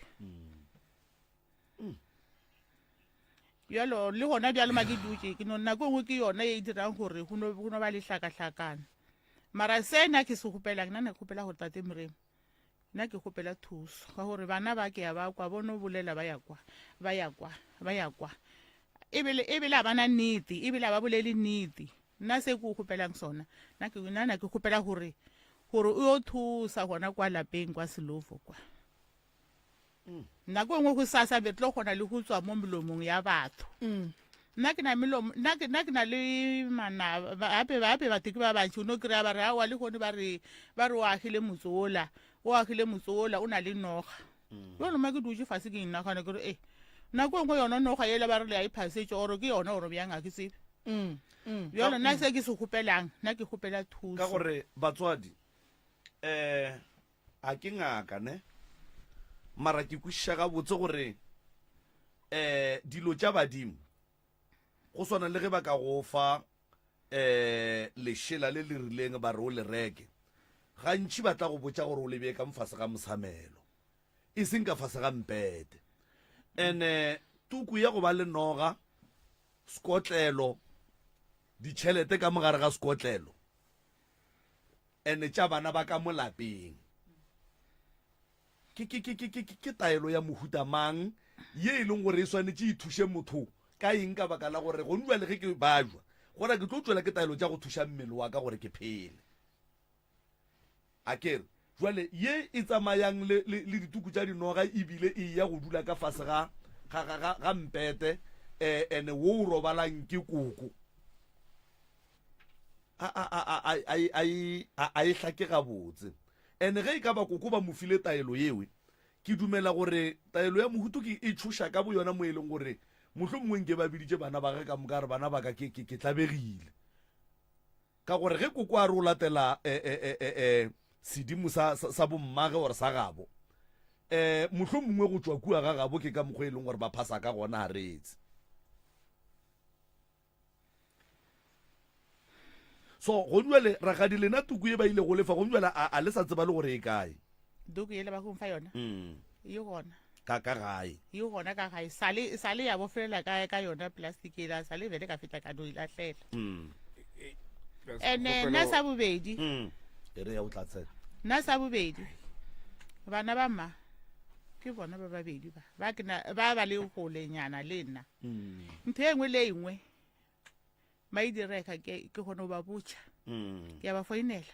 Bjalo le gona bjalo ma ke dutše ke no nako e nngwe ke yona e dirang gore go no go no ba le hlakahlakano. Mara se nna ke se kgopelang nna ne ke kgopela gore tate Moremi nna ke kgopela thuso ka gore bana ba ke ya ba kwa bono bolela ba ya kwa ba ya kwa ba ya kwa ebile ebile a bana nnete ebile a ba bolele nnete nna se ke o kgopelang sona nna ke nna ke kgopela gore gore o yo thusa gona kwa lapeng kwa Selovo kwa. Nako e nngwe go sasa be tlo kgona le go tswa mo melomong ya batho. Nna ke na melomo nna ke nna ke na le manaba gape gape batho ke ba bantši o no kry-a ba re aowa le gone ba re ba re o agile motse ola o agile motse ola o na le noga jalo ma ke dutše fase ke inagana ke re e nako e nngwe yona noga ele ba re le a e phasetše oro ke yona oro bjang ga ke tsebe bjalo nna se ke se kgopelang nna ke kgopela thuso ka gore batswadi um A ke ngaka, ne? Mara ke kwešiša gabotse gore um dilo tša badimo, go swana le ge ba ka go fa um lešela le le rileng ba re o le reke, gantši ba tla go botša gore o le bee ka mofase ga mosamelo, e seng ka fase ga mpete. Ene tuku ya go ba le noga, sekotlelo, ditšhelete ka mogare ga sekotlelo, Ene tša bana ba ka mo lapeng. Ke, ke, ke, ke, ke, ke taelo ya mohuta mang ye e leng gore e swanetše e thuše motho ka eng ka baka la gore gone bjale ge ke bajwa gona ke tlo tšwela ke taelo tša go thuša mmele wa ka gore ke phele. A ke re jwale ye e tsamayang le, le, le dituku tša dinoga ebile e ya go dula ka fase ga, ga, ga, ga, ga mpete, eh, ene wo o robalang ke koko. A, a, a, a, a, a, a, a, a e hlake gabotse. Ene ge e ka ba koko ba mo file taelo yewe, ke dumela gore taelo ya mohuto ke e tšhoša ka boyona mo e leng gore mohlomongwe nke ba biditše bana ba ge ka moka a re bana ba ka ke, ke, ke tlabegile. Ka gore ge koko a re o latela eh, eh, eh, eh, eh, sedimo sa, sa, sa bommage gore sa gabo, eh, mohlomongwe go tšwa kua ga gabo ke ka mokgwa e leng gore ba phasa ka gona, a re etse. So gonjwale rakgadi lena tuku ye ba ile go lefa gonjwale a, a le sa tseba le gore e kae? Tuku yela ba go mfa yona e gona. Ka ka gae. E gona ka gae. Sale sale ya bofelela ka ka yona plastic ela sale vele ka feta ka no e lahlela. Ene nna sa bobedi. E re ya o tla tsena. Nna sa bobedi. Bana ba mma ke bona ba babedi ba ba ke na ba ba le golenyana le nna. Ntho e nngwe le e nngwe ba e direka ke ke kgone go ba botša ke a ba foinela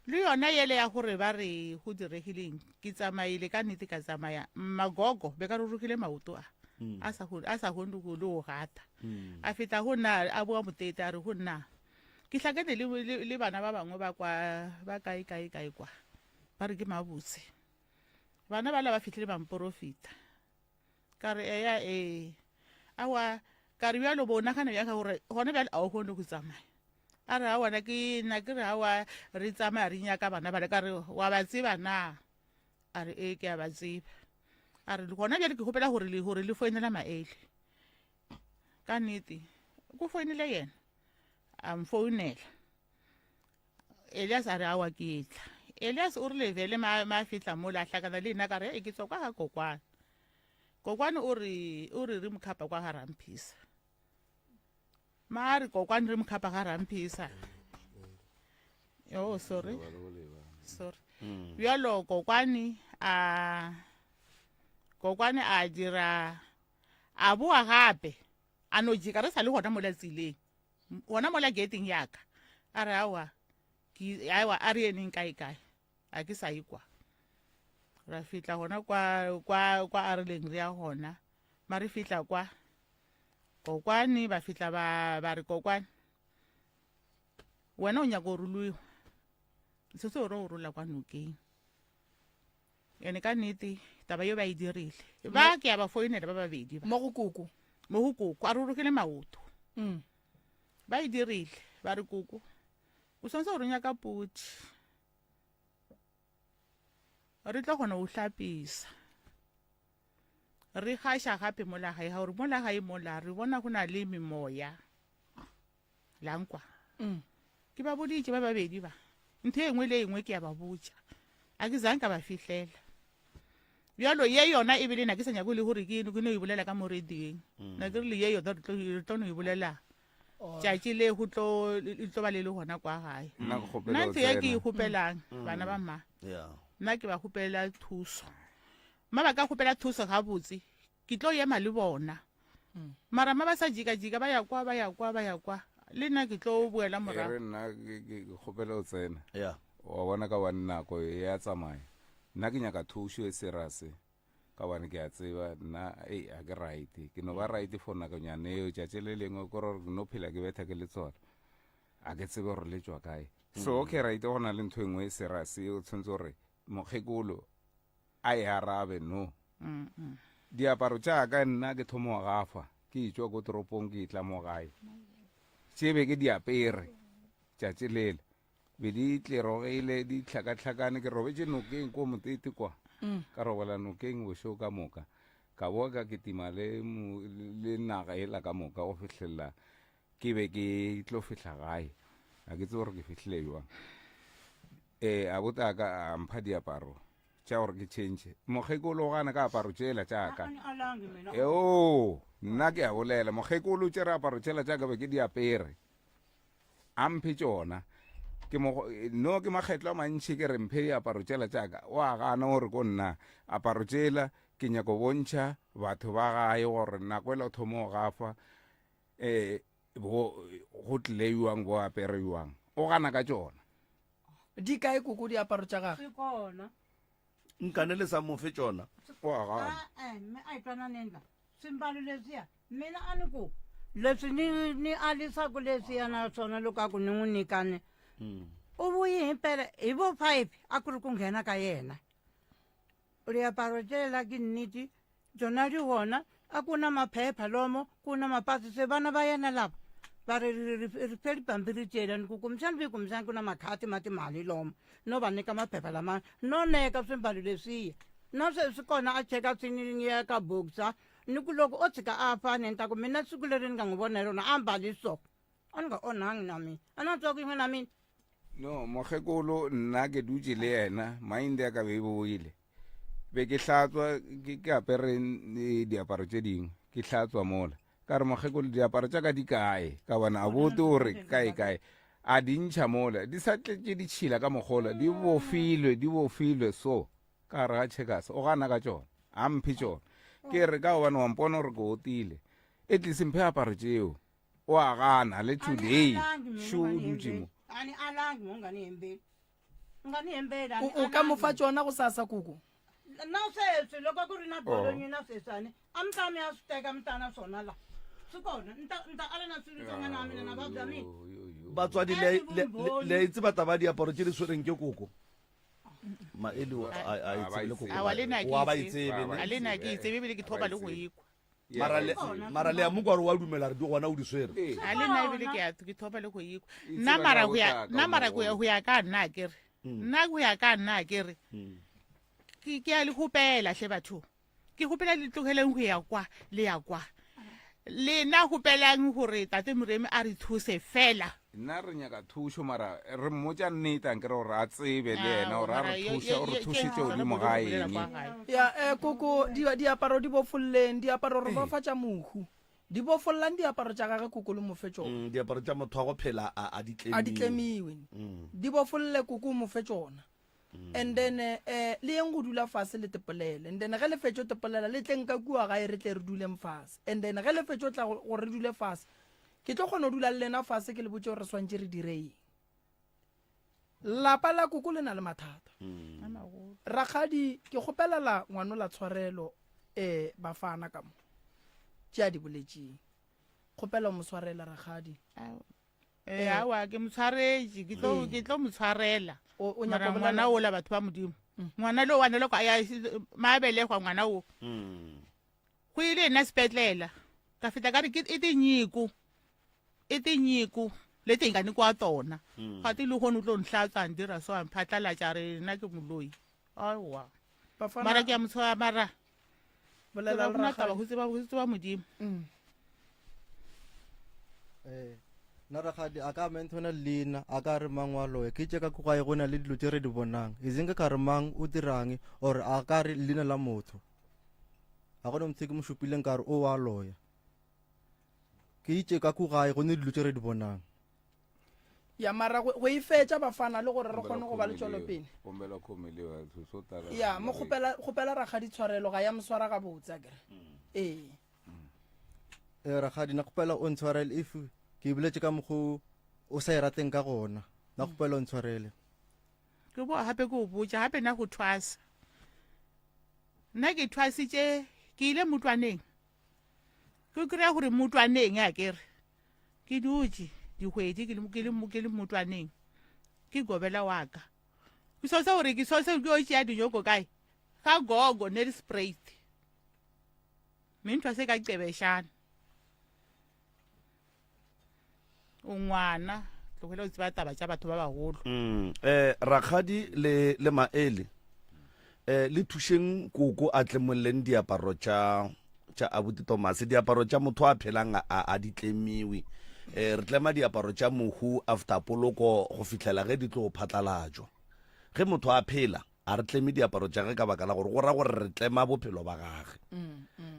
le yona yele ya gore ba re go diregileng ke tsamaile ka nnete ka tsamaya magogo be ka rurugile maoto a a sa go- a sa kgone go le go gata a feta go nna a boa motete a re go nna ke hlakane le, le, le bana ba bangwe ba kwa ba kae kae kae kwa ba re ke mabotse bana bala ba fihlile ba mporofita Ka re, Eya, ee. Aowa, ka re, bjalo bo nagana bjang ka gore gona bjale a o kgone go tsamaya? A re, Aowa, na ke, na ke re aowa, re tsamaya re nyaka bana bale. Ka re, Wa ba tseba na? A re, Ee, ke a ba tseba. A re, Gona bjale ke kgopela gore le, gore le foinela Maele. Ka nnete, ko foinele yena, a mfounela. Elias a re, Aowa, ke etla. Elias o rile vele ma, ma fihla mola a hlakana le nna ka re, Ee, ke tswa kwa ga Kokwane. Kokwane o re, o re re mokhapa kwa ga Ramphisa. Ma re Kokwane re mokhapa ga Ramphisa. Oh, sorry. Sorry. Bjalo Kokwane a Kokwane a dira a boa gape a no jika re sa le gona mola tseleng gona mola gating yaka a re aowa ke aowa a re eneng kae kae a ke sa ikwa ra fihla gona kwa kwa kwa a re leng re ya gona ma re fihla kwa kokwane ba fihla ba ba re kokwane wena o nyaka go ruluiwa se se o re o rola kwa nokeng ene ka nnete taba yo ba e dirile ba ke ya ba foinela ba babedi ba mo go koko mo go koko a rurugile maoto ba e dirile ba re koko o tshwanetse gore o nyaka podi re tlo kgona go hlapisa re gaša gape mola gae ga gore mola gae mola re bona go na le memoya lankwa mm. ke ba boditše ba babedi ba ntho e nngwe le e nngwe ke ya ba botša a ke zang ka ba fihlela bjalo ye yona e bile na ke sa nyako le gore ke no e bolela ka mo radiong mm. na ke re le ye yona re tlo no e bolela tšatši le go tlo le tlo ba le le gona kwa gae Nna ke kgopela nna go ntho ya ke e tsena. kgopelang bana ba mma nna ke ba kgopela thuso mma ba ka kgopela thuso gabotse ke tlo ema le bona mara mma ba sa jikajika ba ya kwa ba ya kwa ba ya kwa le nna ke tlo boela E re morago nna ke- ke ke kgopela go tsena Yeah. wa bona ka bane nako e ya tsamaya nna ke nyaka thušo e serase ka gobane ke a tseba nna ei a ke right ke no ba right for nakonyana eo tšatši le lengwe kore gore ke no phela ke betha ke letswalo a ke tsebe gore le tšwa kae so okay right go na le ntho e nngwe e serious o tshwanetse gore mokgekolo a e arabe no diaparo tša ka nna ke thomo gafa ke itšwa ko toropong ke itla mo gae tše be ke di apere tšatši lele be di tlerogile di hlakahlakane ke robetše nokeng ko motete kwa mm. ka robala nokeng bošego ka moka ka boa ka ketima le, le naga ela ka moka go fihlelela ke be ke tlo fihla gae a ke tse gore ke fihlile jwang um a botaka a mpha diaparo tša gore ke change mokgekolo o gana ka aparo tšela tšaka eo nna ke a bolela mokgekolo tšere aparo tšela tšaka be ke di apere A mphe tšona. Ke mo, no ke makgetlo a mantši ke re mphe diaparo tšela tša ka. O a gana o re ko nna, aparo tšela ke nyako bontšha batho ba gae gore nako ela o thoma go gafa eh bo go tlile jwang bo apere jwang. O gana ka tšona. Di kae koko diaparo tša gage? Gona. Nkane le sa mo fe tšona. O a gana. Eh, mme a itwana nendla. Swimbalo leswiya mina a ni ku leswi ni ni alisaku leswiya na swona loko a ku ni n'wi nyikane u vuyi himpela hi vo five a ku ri ku nghena ka yena liaparo tlela ke nnete tsona di gona a ku na maphepha lomo ku na mapasi se vana va yena lava. Va ri, ri, ri, ri fe dipampiri tšela, ni ku kumbexani vi kumbexani ku na makhati ma timali lomu, no va nyika maphepha lama, no neka swimbalo leswiya. Na sweswi kona a cheka swi ni ya ka boxer, ni ku loko o tshika a fa ni ta ku mina siku leri ni nga n'wi vona hi rona a mbali so. A ni nga onhangi na mina. A na twa ku yin'we na mina. No, mokgekolo nna ke dutše le yena, mind ya ka be e boile. Be ke hlatswa ke, ke apere eh, diaparo tše dingwe, ke hlatswa mola. Ka re, Mokgekolo, diaparo tša ka di kae? Ka bona a bote o re, Kae, kae? A di ntšha mola, di sa tletše ditšhila ka mokgola, di bofilwe, di bofilwe so, ka gare ga checkers. O gana ka tšona, a mphe tšona. Ke re, Ka gobane wa mpona gore ke otile, at least mphe aparo tšeo. O a gana, le today, šo o dutše mo. A ni alangi mo nga ni hembeli. Nga ni hembeli, a ni O, o ka mo fa alangi. tšona gosasa, koko? Na sweswi loko ku ri na Oh. golonyina sweswi ani a mi ta mi ya swi teka mi ta na swona la swi kona ni ta ni ta ala na swilo swa n'wana wa mina na vabya mina batswadi le le- le- le a itseba taba ya diaparo tše di swereng ke koko maeli o- a a e tsebe le koko Awa, le nna ke wa ba e e tsebe Ba- ne? a le nna ke e tsebe ebile ke thoba le go ekwa mara le mara le a mo kwa gore wa dumela re di gona o di swere Ee. a le nna ebile ke a ke thoba le go ekwa E nna tseba mara ka go ya botlaka, nna mara go ya mogolo. go ya ka nna a kere nna go ya ka nna a kere ke ke a le gopela hle batho ke gopela le tlogeleng go ya kwa le ya kwa lena gopelang gore tate moremi a re thuse fela nna re nyaka thušo mara re mmotša nnete a nkere gore a tsebe le yena gore a re thuše o re thušitše godimo ga eng ya eh, koko di- diaparo di bofolleng diaparo re bofatša mohu di bofollang diaparo tša gage koko le mofe tšona Mm, diaparo tša motho wa go phela a a di a di tlemiwe tlemiwe di bofolle koko o mofe tšona and then eh le yeng go dula fase le tepolele and then ge le fetšo tepolela le tleng ka kua gae re tle re duleng fase and then ge le fetšo tla gore re dule fase ke tlo kgona go dula le lena fase ke le botse gore re swantše re dire eng lapa la koko le na le mathata mm. rakgadi ke kgopelela ngwanola tshwarelo um bafana ka mo tše a di boletšeng kgopela o mo swarela rakgadi Eh, awa ke mo tshwaretše ke tlo ke tlo mo tshwarela O- o nyaka mara go ngwana bolela- ola batho ba modimo ngwana le wane loko ya maabelegwa ngwana o go ile nna sepetlela ka feta ka re ke e tinyiko e tinyiko leti hi nga nyikiwa tona ga ti le kgone o tlo nhlatswa ndira so a mphatlalatša re nna ke moloi aowa Bafana- mara ke a mo tshwara mara bolela le gona taba rakgadi. go tseba go tseba modimo Mm. Eh, nna rakgadi a ka menthona leina a ka re mang wa loya ke itse ka ko gae go na le dilo tse re di bonang e seng ka re mang o dirang or a ka re leina la motho ga gona motho ke mo šupileng ka re o wa loya ke itse ka ko gae go ne dilo tse re di bonang ya mara go e fetša bafana le gore re kgone go ba le tšwelopele ya mo kgopela kgopela rakgadi tshwarelo ga ya mo swara gabotse akere mm. ee ee rakgadi na kgopela o ntshwarele if ke boletse ka mokgo o sa e rateng ka gona na kgopela o ntshwarele ke boa gape ke o botša gape nna go thwasa nna ke thwasitše ke ile motlwaneng ke kry-a gore motwaneng a kere ke dutše dikgwedi ke le ke le ke le motwaneng ke gobela wa ka ke so se gore ke so se ke o tšea dinyoko kae ga gogo nelspruit mme ntho se ka cebešana o ngwana tlogela o tseba taba tša batho ba bagolo mm, eh rakgadi le le maele eh le thušeng koko a tlemolleng diaparo tša tša abuti Thomas diaparo tša motho a phelang a a di tlemiwe eh re tlema diaparo tša mohu after poloko go fihlela ge di tlo phatlalatšwa ge motho a phela A re tleme diaparo tša ge ka baka la gore go ra gore re tlema bophelo ba gage.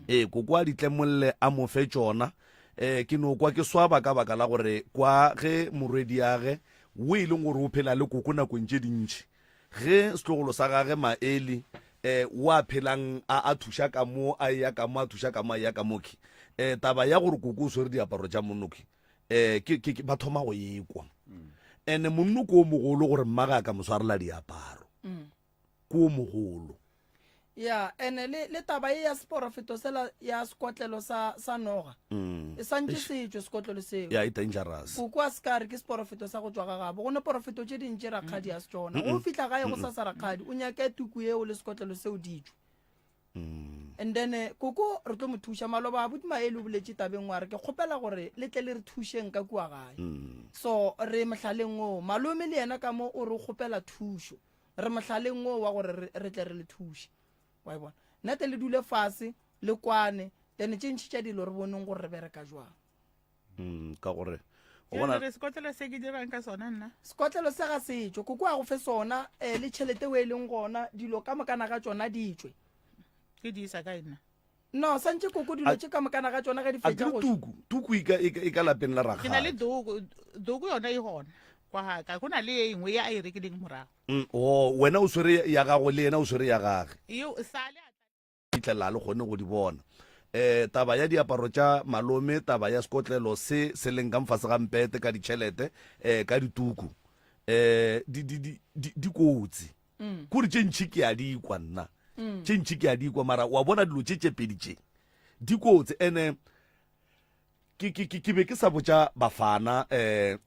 Ee, koko a di tlemolle a mo fe tšona. Ee, ke no kwa ke swaba ka baka la gore kwa ge morwediage wo e leng gore o phela le koko nakong tše dintši, ge setlogolo sa gage Maeli eh o a phelang a a thuša ka mo a eya ka mo a thuša ka mo a eya ka mo khi eh taba ya gore koko o swere diaparo tša monnoki eh ke ke ba thoma go ekwa ene monno ko o mogolo gore mmage a ka mo swarela diaparo mm. ko o mogolo ya ene le le taba e ya seporofeto sela ya sekotlelo sa sa noga mm. e santse se tswe sekotlelo seo ya e dangerous koko a sekare ke seporofeto sa go tswa ga gabo go ne porofeto tše dintši rakgadi a se tsona go fihla gae go sa sa rakgadi o nyake tuku eo le sekotlelo seo di tswe. Mm. And then eh, koko re tlo mo thuša maloba abuti Maele o boletše tabeng wa re ke kgopela gore le tle le re thušeng ka kua gae. Mm. So re mohlaleng o malome le yena ka mo o re kgopela thušo. Re mohlaleng o wa gore re, re tle re le thuše. Wa e bona. Nna tle le dule fase le kwane then tše ntši tša dilo re boneng gore re bereka jwang. Mm, ka gore o bona re sekotlelo se ke dirang ka sona nna sekotlelo se ga se tšwe koko a go fe sona um le tšhelete o e leng gona dilo ka mokana ga tšona di tšwe ke di isa kae nna no santše koko dilo tše ka mokana ga tšona ge di a fetša kere go tuku tuku e ka- e ka e ka lapeng la ke na le rakgadi doko doko yona e gona kwa gaka go na le e nngwe ya a e rekileng morago Mm, o wena o swere ya gago le yena o swere ya gage eo sale a fihlelela le kgone go di bona um taba ya diaparo tša malome taba ya sekotlelo se se leng ka mfase ga mpete ka ditšhelete um ka dituku um di, di, di, di, di kotsi Mm. kore tše ntšhi ke a di kwa nna tše ntšhi ke a di kwa mara wa bona dilo tše tše pedi tše di kotsi ene ke, ke, ke, ke be ke sa botša bafana um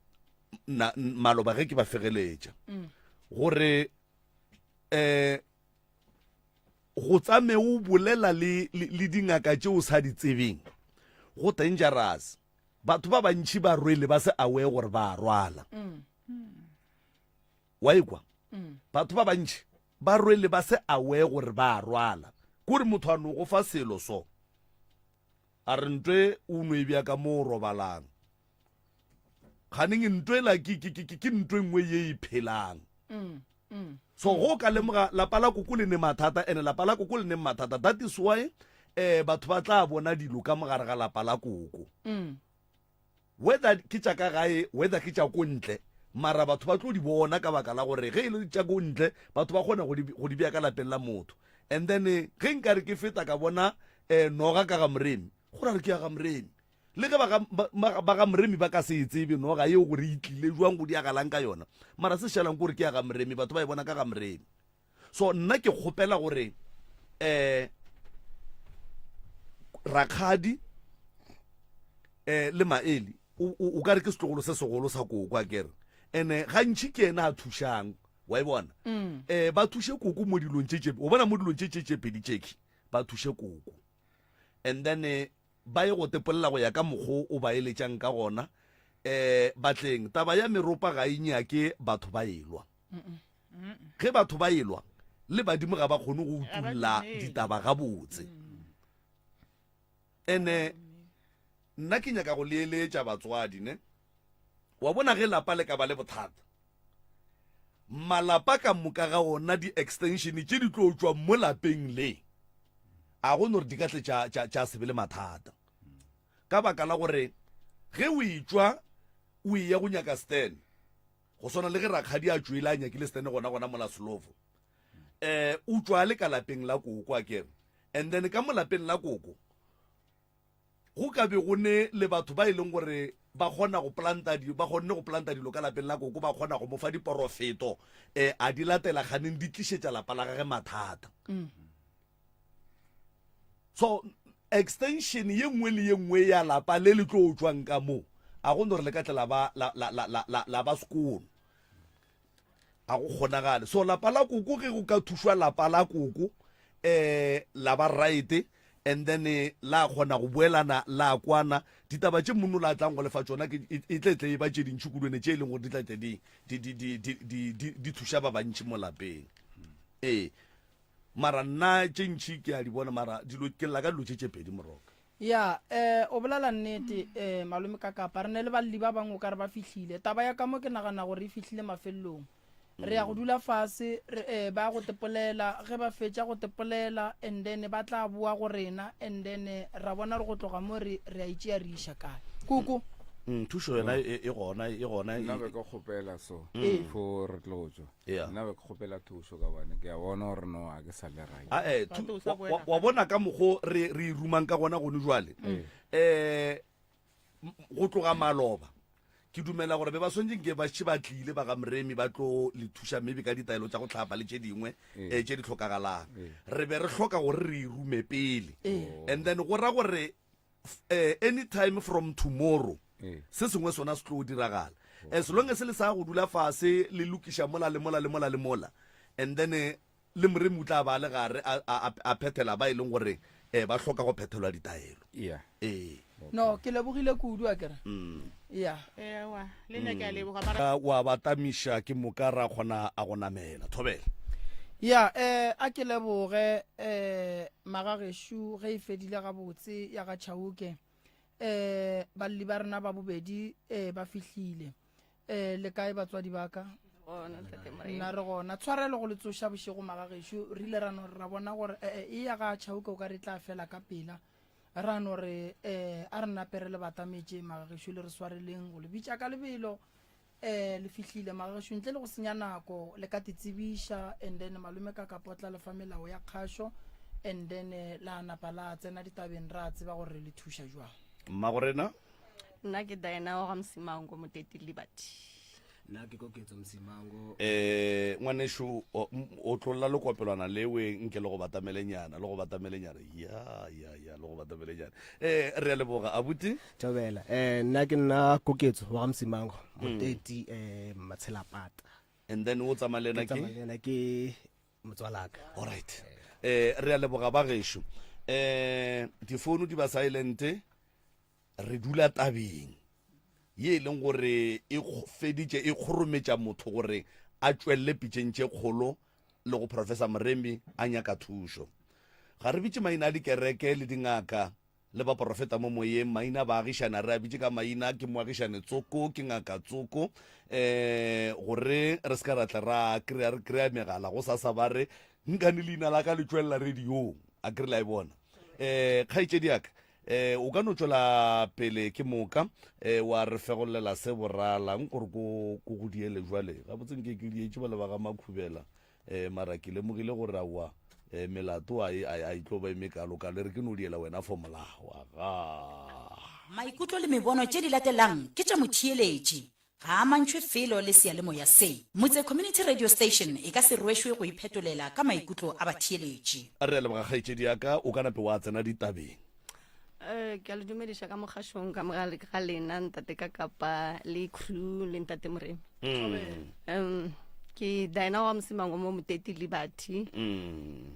na, maloba ge ke ba fegeletša gore um go tsame o bolela le, le, le dingaka tše o sa di tsebeng go dangerous batho ba bantši ba rwele ba se aware gore ba a rwala mm. wa ekwa mm. batho ba bantši ba rwele ba se aware gore ba a rwala kore motho a no go fa selo so a re ntwe o no e bja ka mo o robalang kganeng ntwe la ke, ke, ke, ke ntwe nngwe ye e phelang mm. Mm. So go ka lemoga lapa la koko le ne mathata ene lapa la koko le ne mathata that is why eh batho ba tla bona dilo ka mogare ga lapa la koko. Mm. Whether ke tša ka gae whether ke tša ko ntle mara batho ba tlo di bona ka baka la gore ge e le tša ko ntle batho ba kgona go di go di bea ka lapeng la motho and then eh, ge nkare ke feta ka bona eh noga ka ga moremi go ra re ke ya ga moremi Le ge ba ga, ba, ba, ba ga Moremi ba ka se e tsebe noga yeo gore e tlile jwang go diagalang ka yona, mara se šalang ke gore ke ya ga Moremi, batho ba e bona ka ga Moremi. So nna ke kgopela gore um rakgadi um le Maeli o, o, o ka re ke setlogolo se segolo sa koko akere, ene gantši ke yena a thušang, wa e bona um ba thuše koko mo dilong tše tše, o bona mo dilong tše tše tše pedi tšekhi ba thuše koko and then eh, Ba ye go tepolela go ya ka mokgo o ba eletšang ka gona. Um batleng, taba ya meropa ga e nyake batho ba elwa. Ge batho ba elwa, le badimo ga ba kgone go utulla ditaba gabotse. Ene nna ke nyaka go le eletša batswadi ne. Wa bona ge lapa le ka ba le bothata, malapa ka moka ga ona di-extension tše di tlo tšwa mo lapeng le a go no re di ka tle tša se be le mathata ka baka la gore ge o etšwa o eya go nyaka stand go swana le ge rakgadi a tšwele a nyakile stand gona gona mola slovo um o tšwa le ka lapeng la koko a kere and then ka mo lapeng la koko Go ka be go ne le batho ba e leng gore ba kgona go planta di, ba kgonne go planta dilo ka lapeng la koko, ba kgona go mo fa diporofeto, eh, a di latela kganeng di tlišetša lapa la gage mathata. So extension ye nngwe le ye nngwe ya lapa le le tlo tšwang ka mo, a go no re le ka tle la ba, la, la, la, la, la, la ba sekono. A go kgonagale. So lapa la koko ge go ka thušwa lapa la koko eh la ba right and then eh, la kgona go boelana la kwana ditaba tše mono la tlang go lefa tšona ke e, e tle tle e ba tše dintši kudu ene tše e leng gore di tla tle di di di di di di di di thuša ba bantši mo lapeng. Ee. Mara nna tše ntši ke a di bona mara dilo ke lla ka dilo tše tše pedi moroka. Ya, eh, o bolela nnete, eh, malome Kakapa. Re ne le balli ba bangwe o ka re ba fihlile. Taba ya ka mo ke nagana gore e fihlile mafelelong. Re ya go dula fase, re, eh, ba ya go tepolela. Ge ba fetša go tepolela, and then ba tla boa go rena, and then eh, ra bona gore go tloga mo re, re a e tšea re iša kae. Koko. Mm, thušo yona e, e gona, e gona. Nna be ke kgopela so, Ee. before re tlo tšwa. Yeah. Nna be ke kgopela thušo ka bane ke a bona gore no a ke sa le right. A eh, Batho o sa wa, boela wa, wa bona ka mokgo re re rumang ka gona gone jwale. Eh go tloga maloba ke dumela gore be ba swantse nke ba še ba tlile ba ga Moremi ba tlo le thuša maybe ka ditaelo tša go hlapa le tše dingwe eh tše di hlokagalang. Re be re hloka gore re rume pele. And then go ra gore eh, anytime from tomorrow Ee. se sengwe sona se tlo diragala as long as le sa go dula fase le lokiša mola le mola le mola le mola and then eh, Le Moremi o tla ba a le gare a, a, a, a phethela ba e leng gore um ba hloka go phethelwa ditaelo. Yeah. Ee. No, ke lebogile kudu, a ke re. Ya. Ewa, le nna ke a leboga mara. Wa ba tamiša ke moka ra kgona a go namela. Thobela. Ya, eh, a ke leboge, eh, magagešo ge e fedile gabotse ya ga Chauke. Eh, balli ba rena ba bobedi, eh, ba fihlile. Eh, le kae batswadi ba ka? Gona, Ntate Morena. Nna re gona. Tshwarelo go le tsoša bošego magagešo. Re ile ra no ra bona gore eh, eh, e ya ga Chauke o ka re tla fela ka pela. Ra no re eh, a re nape re le batametše magagešo le re swareleng go le bitša ka lebelo. Eh, le fihlile magagešo ntle le go senya nako le ka titsebiša and then malome ka kapotla le fa melao ya kgašo and then eh, la napa la tsena ditabeng ra tseba gore re le thuša jwang. Mmagorena. Nna ke Diana wa ga Msimango Moteti Liberty. Nna ke Koketso Msimango. Eh, ngwanešu, o, o tlolla lekopelwana lewe nke le go batamelenyana, le go batamelenyana. Ya, ya, ya, le go batamelenyana. Eh, re a leboga, abuti. Thobela. Eh, nna ke nna Koketso wa ga Msimango Moteti, eh, Matshelapata. And then o tsamaya le ena ke? Ke tsamaya le ena ke motswalaka. All right. Eh, re a leboga ba gešo. Eh, difounu di ba silent. Re dula tabeng ye e leng gore e feditše e kgorometša motho gore a tšwelele pitšeng tše kgolo le go Professor Moremi a nyaka thušo. Ga re bitše maina a dikereke le dingaka le baporofeta mo moyeng, maina a baagišane a re a bitše ka maina, ke moagišane tsoko, ke ngaka tsoko, um gore re se ka ra tla ra kry-a re kry-a megala gosasa ba re nkane leina la ka le tšwelela radiong, a kere la e bona. Um kgaetšedi ya ka, E, o ka no tšwela pele ke moka e, wa re fegollela se borala nkore ko ko go diele jwale gabotse nke ke dietše ba le ba ga Makhubela e, mara ke lemogile gore aowa e, melato a e, a e tlo ba e mekalokalo e re ke no diela wena for molao aga. Maikutlo le mebono tše di latelang ke tša motheeletši. Ga a amantšhwe felo le seyalemoya se. Motse Community Radio Station e ka se rwešwe go iphetolela ka maikutlo a batheeletši. Re a leboga kgaetšedi ya ka, o ka nape wa tsena ditabeng. Eh, ke a le dumediša ka mogašong ka moga ga lena ntate ka kapa le crew le ntate Moremi. Um ke Diana wa Mosimango mo Moteti Liberty.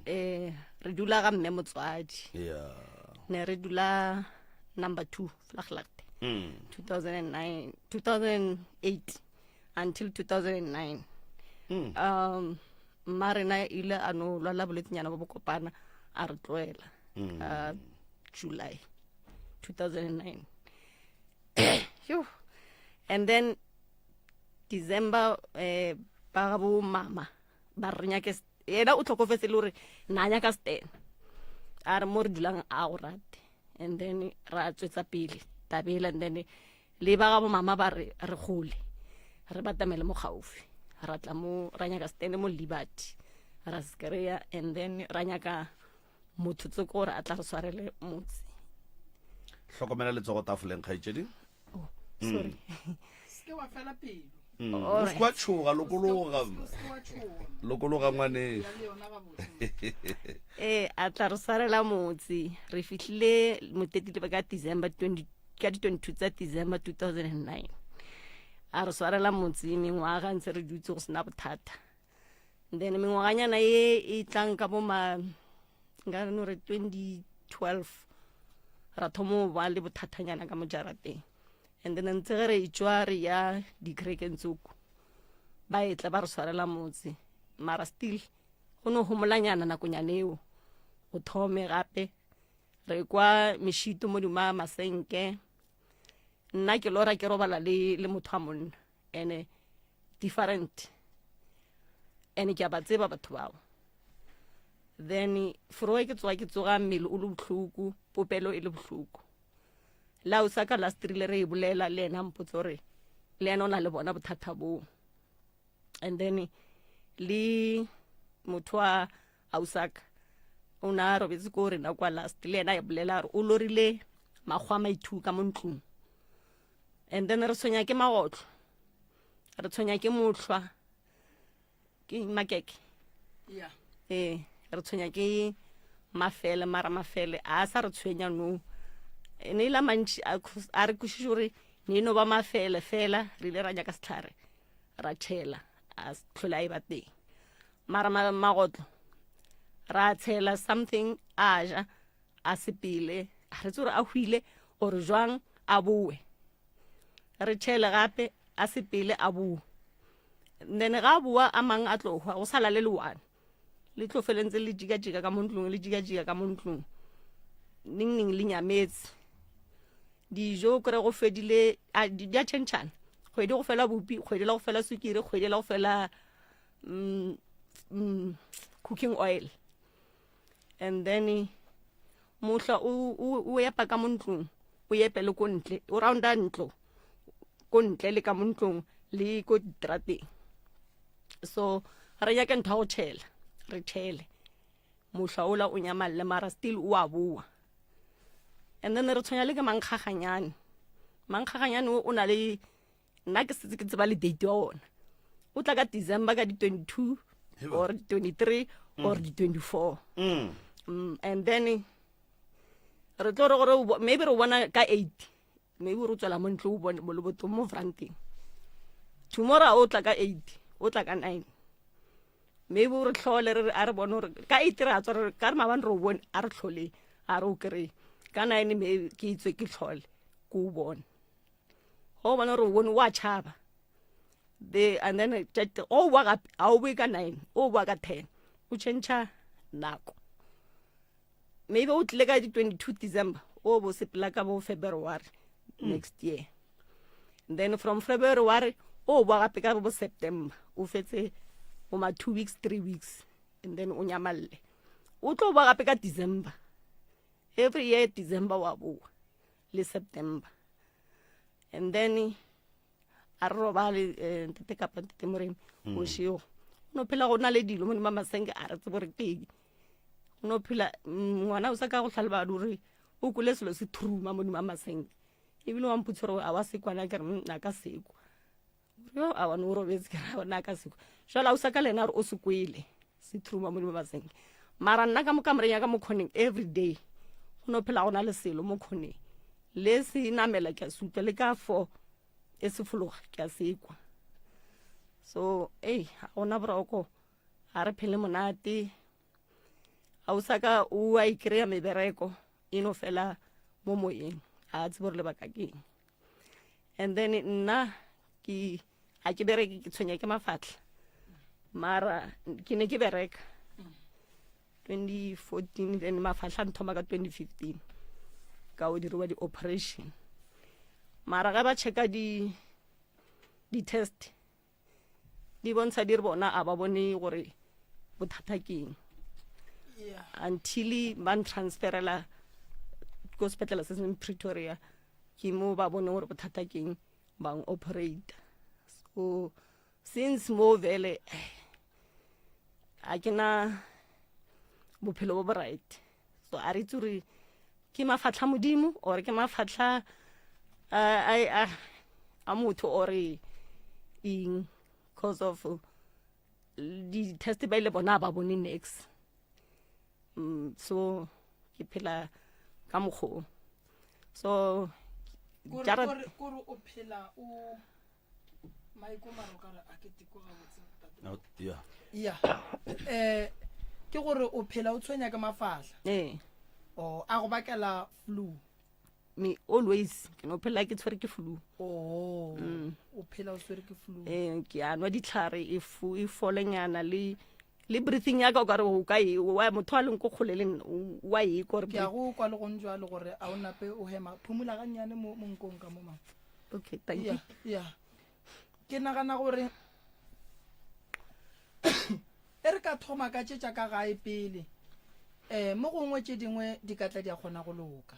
Eh re dula ga mme motswadi. Yeah. Ne re dula number 2 Vlaglaagte. Mm. 2009 2008 until 2009 mm. um mma rena ile a no lwala bolwetsenyana bo bokopana a re tloela mm. ka july 2009 Phew. and then december eh ba ga bo mama ba re nyake yena o tlhokofetse le gore na nyaka stena a re mo re dulang a go rate and then ra tswetsa pele tabela and then le ba ga bo mama ba re re gole re batamele mo gaufi ra tla mo ra nyaka stene mo liberty ra se kry-a and then ra nyaka motho tsoko gore a tla re swarele motse hlokomela letsogo tafoleng kgaetšedi oh, sorry mm. se wa fela pelo mm. o se wa tshoga lokologa lokologa ngwaneso ee a tla re swarela motse re fihlile motetile ka december 20 ka di-22 tsa december 2009 a re swarela motse mengwaga ntse re dutse go sena bothata then mengwaganyana ye e tlang ka bo ma nka no re 2012 ra thoma go ba le bothathanyana ka mo jarateng and then ntse ge re etswa re ya dikerekeng tsoko ba etla ba re swarela motse mara still go no homolanyana nakonyana eo go thome gape re kwa mešito modimo masenke nna ke lora ke robala le le motho wa monna ene different ene ke a ba tseba batho bao then foroe ke tsoga ke tsoga mmele o le bohloko popelo e le bohloko la o sa ka last rile re e bolela le ena mpotse gore le ena o na le bona bothata boo and then le motho wa ausaka o ne a robetse ko rena kwa last le ena e bolela gore o lorile makgwa maithuka mo ntlong and then re tshwenya ke magotlo re tshwenya ke mohlwa ke makeke yeah. ee re tshwenya ke mafele mara mafele a sa re tshwenya no e ne e la mantši a re kwešiše gore ne e no ba mafele fela re ile ra nyaka setlhare ra tšhela a tlhole a e ba teng mara magotlo. Ra tshela something a ja a sepele a re tse gore a hwile or jwang a boe. Re tšhele gape a sepele a boe. Then ga a boa a mang a tlo hwa go sala le le one. Le tlo fele ntse le jika-jika ka mo ntlong le jika-jika ka mo ntlong. Neng neng le nyametse. Dijo kry go fedile a di a tšhentšhana. Kgwedi go fela bupi, kgwedi la go fela sukiri, kgwedi la go fela mm, mm, cooking oil. And then mohla o o o epa ka mo ntlong, o epe le ko ntle, o rounda ntlo ko ntle le ka mo ntlong le ko ditrateng. So re nyake ntho ya go tšhela, re tšhele. Mohla ola o nyamalle mara still o a boa. And then re tshwenya le ke mankgaganyane. Mankgaganyane o o na le nna ke setse ke tseba le date wa ona. O tla ka December ka di 22 or di 23 or di 24. Mm, and then re tlo re gore o bo- maybe re o bona ka 8 maybe re tswela mo ntlo o bone mo lebotong mo franteng. Tomorrow o tla ka 8 o tla ka 9 maybe o re tlhole re a re bone gore ka 8 re a tswa re ka re mabane re o bone a re tlhole a re o kry ka 9 maybe ke itswe ke tlhole ke o bone go bona gore o bone wa tšhaba the and then tšatši o boa gape a o boe ka 9 o boa ka 10 o change nako maybe o tlile ka di 22 December o bo sepela ka bo February next year then from February o boa gape ka bo September o fetse o ma 2 weeks 3 weeks and then o nyamalle o tlo boa gape ka December every year December wa boa le September and then a re robale eh, ntate kapa ntate moremi bošego o no phela go na le dilo mo ma masenke a re tsebo re keng o no phela mm, ngwana o sa ka go tlhaleba gore o kwele selo se thuruma mo dima masenke ebile wa mpotsa gore a wa sekwana ke re mm, a ka sekwa yo a wa no robetse ke re na ka sekwa jwale a o sa ka le ena gore o se kwele se thuruma mo dima masenke mara nna ka mo kamoreng ya ka mo khoneng every day go no phela go na le selo mo khoneng le se namela ke a se utlwa le ka fo e se fologa ke a se kwa so ei ga gona boroko ga re phele monate ga o sa ka o a ikry-a mebereko e no fela mo moyeng ga a tsebe gore lebaka ke eng and then nna ke ga ke bereke ke tshwenya ke mafatlha mara ke ne ke bereka 2014 then mafatlha nthoma ka 2015 ka o diriwa di-operation mara ge ba checka di di-test di bontsha di re bona a ba bone gore bothata ke eng until ba ntransferela ko sepetlele se seng Pretoria ke mo ba bone gore bothata ke eng bang operate so since mo vele a ke na bophelo bo bo right so a re itse gore ke mafatlha modimo or ke mafatlha a a motho or eng cause of di-test ba ile bona ba bone next mm, so ke phela ka mokgoo so kore o phela o maiko mara o kare a ke teko gabotse yeah ya eh ke gore o phela o tshwenya ke mafahla ee o a go bakela flu me always ke no phela ke tshwere ke flu oh mm. o phela o tshwere ke flu eh ke a nwa ditlhare e fu e folenyana le le breathing ya ka o kare o ka e wa motho a leng ko kgole le nna wa e gore ke a go kwa le gong jwalo gore a o nape o hema phumula gannyane mo mo nkong ka mo mang okay thank you yeah ke nagana gore e re ka thoma ka tše tša ka gae pele um mo gongwe tše dingwe di ka tla di a kgona go loka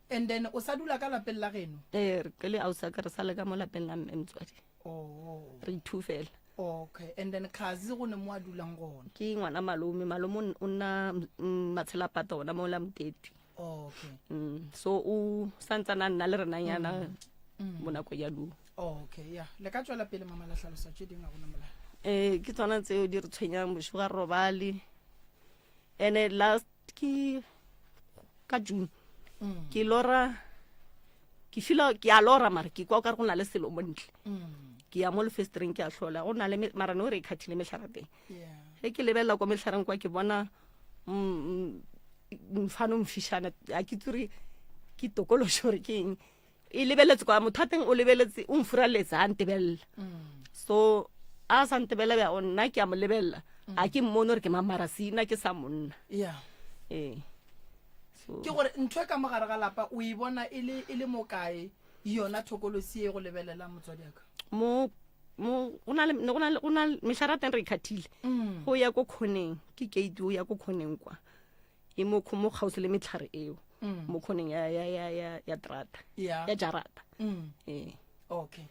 and then o sa dula ka lapeng la geno ee re ke le ausa ka re sa le ka mo lapeng la mme motswadi oh. re ithu fela okay and then khazi go ne mo a dulang gona ke ngwana malome malome o nna mm, matshelapata ona mo la moteti okay mm, so o santsana a nna le rena nyana mm. mo nako ya luo okay ya le ka tswela pele mama la hlalosa tše dingwe ga gona molao eh ke tsona tseo di re tshwenyang bošego ga robale ene last ke ka june mm. ke lora ke fila ke a lora mara ke kwa o kare go na le selo mo ntle mm. ke ya mo lefestereng ke a hlola go na le mara no re e khathile metlhara teng ge ke lebelela kwa metlhareng kwa ke bona Mfano mfišana a ke tsore ke tokološo gore ke eng e lebeletse kwa motho a teng o lebeletse o mfuraletse a ntebelela mm. so a sa ntebelela bja o nna ke a mo lebelela mm. a ke mmone gore ke mamara sena ke sa monna yeah. ee ke gore ntho e ka mogare ga lapa o e bona e le e le mokae yona thokolosi e go lebelelang motswadi aka mo mo go na le go na le go na mehlare teng re ikhathile mm. go ya ko khoneng ke gate o ya ko khoneng kwa e mo mo kgauswi le metlhare eo mm. mo khoneng ya ya ya ya ya trata ya jarata mm. ee okay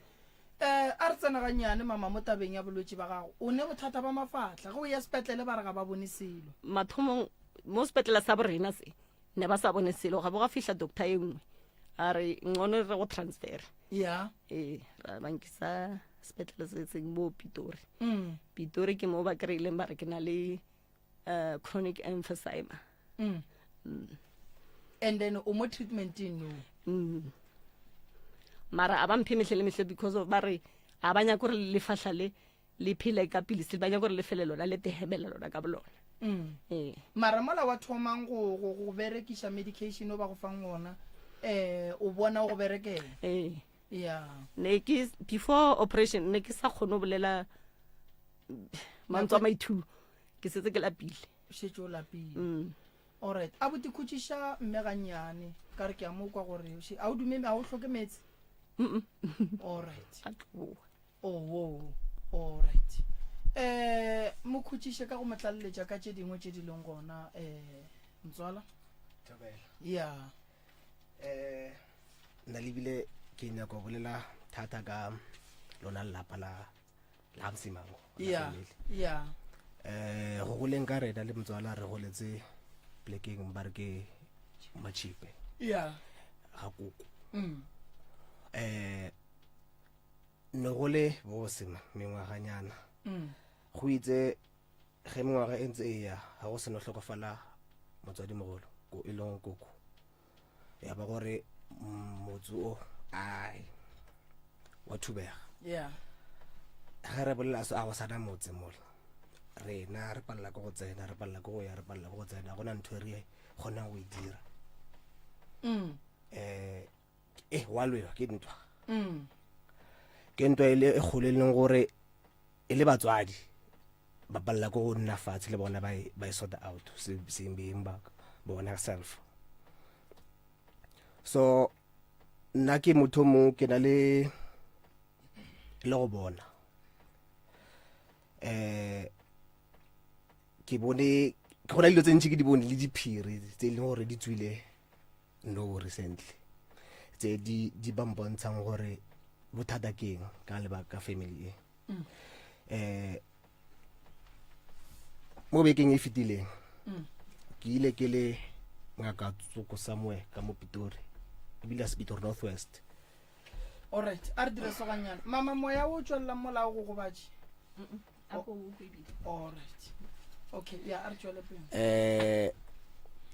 eh a re tsena ganyane mama mo tabeng ya bolwetši ba gago o ne bothata ba mafatla ge o ya sepetlele ba re ga ba bone selo mathomong mo sepetlele sa borena se ne ba sa bone selo ga bo ga fihla doctor e nngwe a re ncono re go transfer ya ee ra bankisa sepetlele se seng mo pitori mm. pitori ke mo ba kry-ileng ba re ke na le uh, chronic emphysema mm. Mm. and then o mo treatmenteng no mm. mara a ba mphe mehle le mehle because of ba re a ba nyako gore lefahla le le phele ka pilisi ba nyako gore le fele lona le tehemela lona ka bolona mm. ee. mara mola wa thomang go, go, go berekiša medication o ba go fang ona eh o bona o go berekela ee yeah ne ke before operation ne ke sa kgone go bolela mantswe a maithuo ke setse ke lapile šetše o lapile mm. alright a bote khutšiša mme gannyane ka re ke a mo kwa gore a o dume a o hloke meetse alright a tloa oh alright eh mo khutšiše ka go mo tlaleletša ka tše dingwe tše di leng gona eh ntswala thobela ya eh nna lebile ke nyaka go bolela thata ka lona lelapa la la Msimango ya ya eh go goleng ka rena le motswala re goletse plekeng ba re ke machipe ya ga koko mm. eh ne go le bose mengwaganyana mm. go itse ge mengwaga e ntse e ya ga go seno hlokofala motswadimogolo ko e leng koko ya ba gore motse o ai wa thubega yeah ge re bolela so a go sana motse mola rena re palela ke go tsena re palela ke go ya re palela ke go tsena go na ntho e re kgonang go e dira mm. eh eh wa lwewa ke ntwa mm. ke ntwa e le e kgolo e leng gore e le batswadi ba palela ke go nna fatshe le bona ba e, ba e sort out se beng ba bona self so nna ke motho mongwe ke na le le go bona eh ke bone ke gona dilo tse ntši ke di bone le diphiri tse e leng gore di tswile no recently tse di di ba mpontshang gore bothata ke eng ka lebaka ka family e mm. eh mo bekeng e fetileng mm. ke ile ke le ngaka tsoko somewhere ka mo pitori ebile a se pitori north west alright a re dire soganyana mama moya o tswelelang molao go gobatše alright okay ya a re tswele pele eh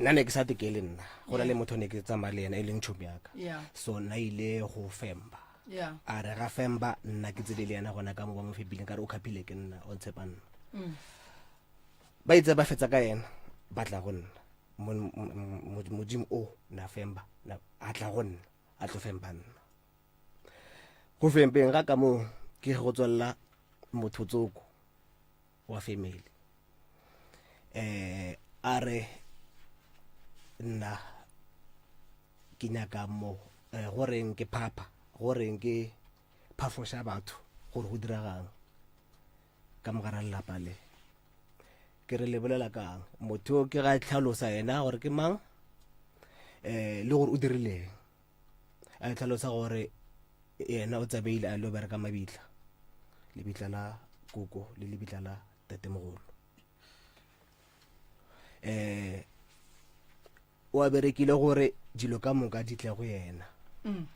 nna ne ke sa tekele nna go na le motho ne ke tsamaya le ena e leng tšhomi yaka Yeah. so nna ile go femba yeah a re ga femba nna ke tsele le yena gona ka mo ba mo fepileng ka re o khapile ke nna o ntshepa nna mm. ba itse ba fetsa ka yena ba tla go nna Mo- mo- mo- modimo o na femba na- a tla go nna a tlo femba nna go fempeng ga ka moo ke go tswelela motho tsoko wa family eh a re nna ke nyaka mo eh, go reng ke phapha go reng ke phafoša batho gore go diregang ka mogara lelapa le ke re le bolela kang motho ke ga tlhalosa yena gore ke mang eh le gore o dirileng a tlhalosa gore yena o tsabeile a lo bereka mabitla lebitla la koko le lebitla la tatemogolo eh o a berekile gore dilo ka moka di tle go yena mm.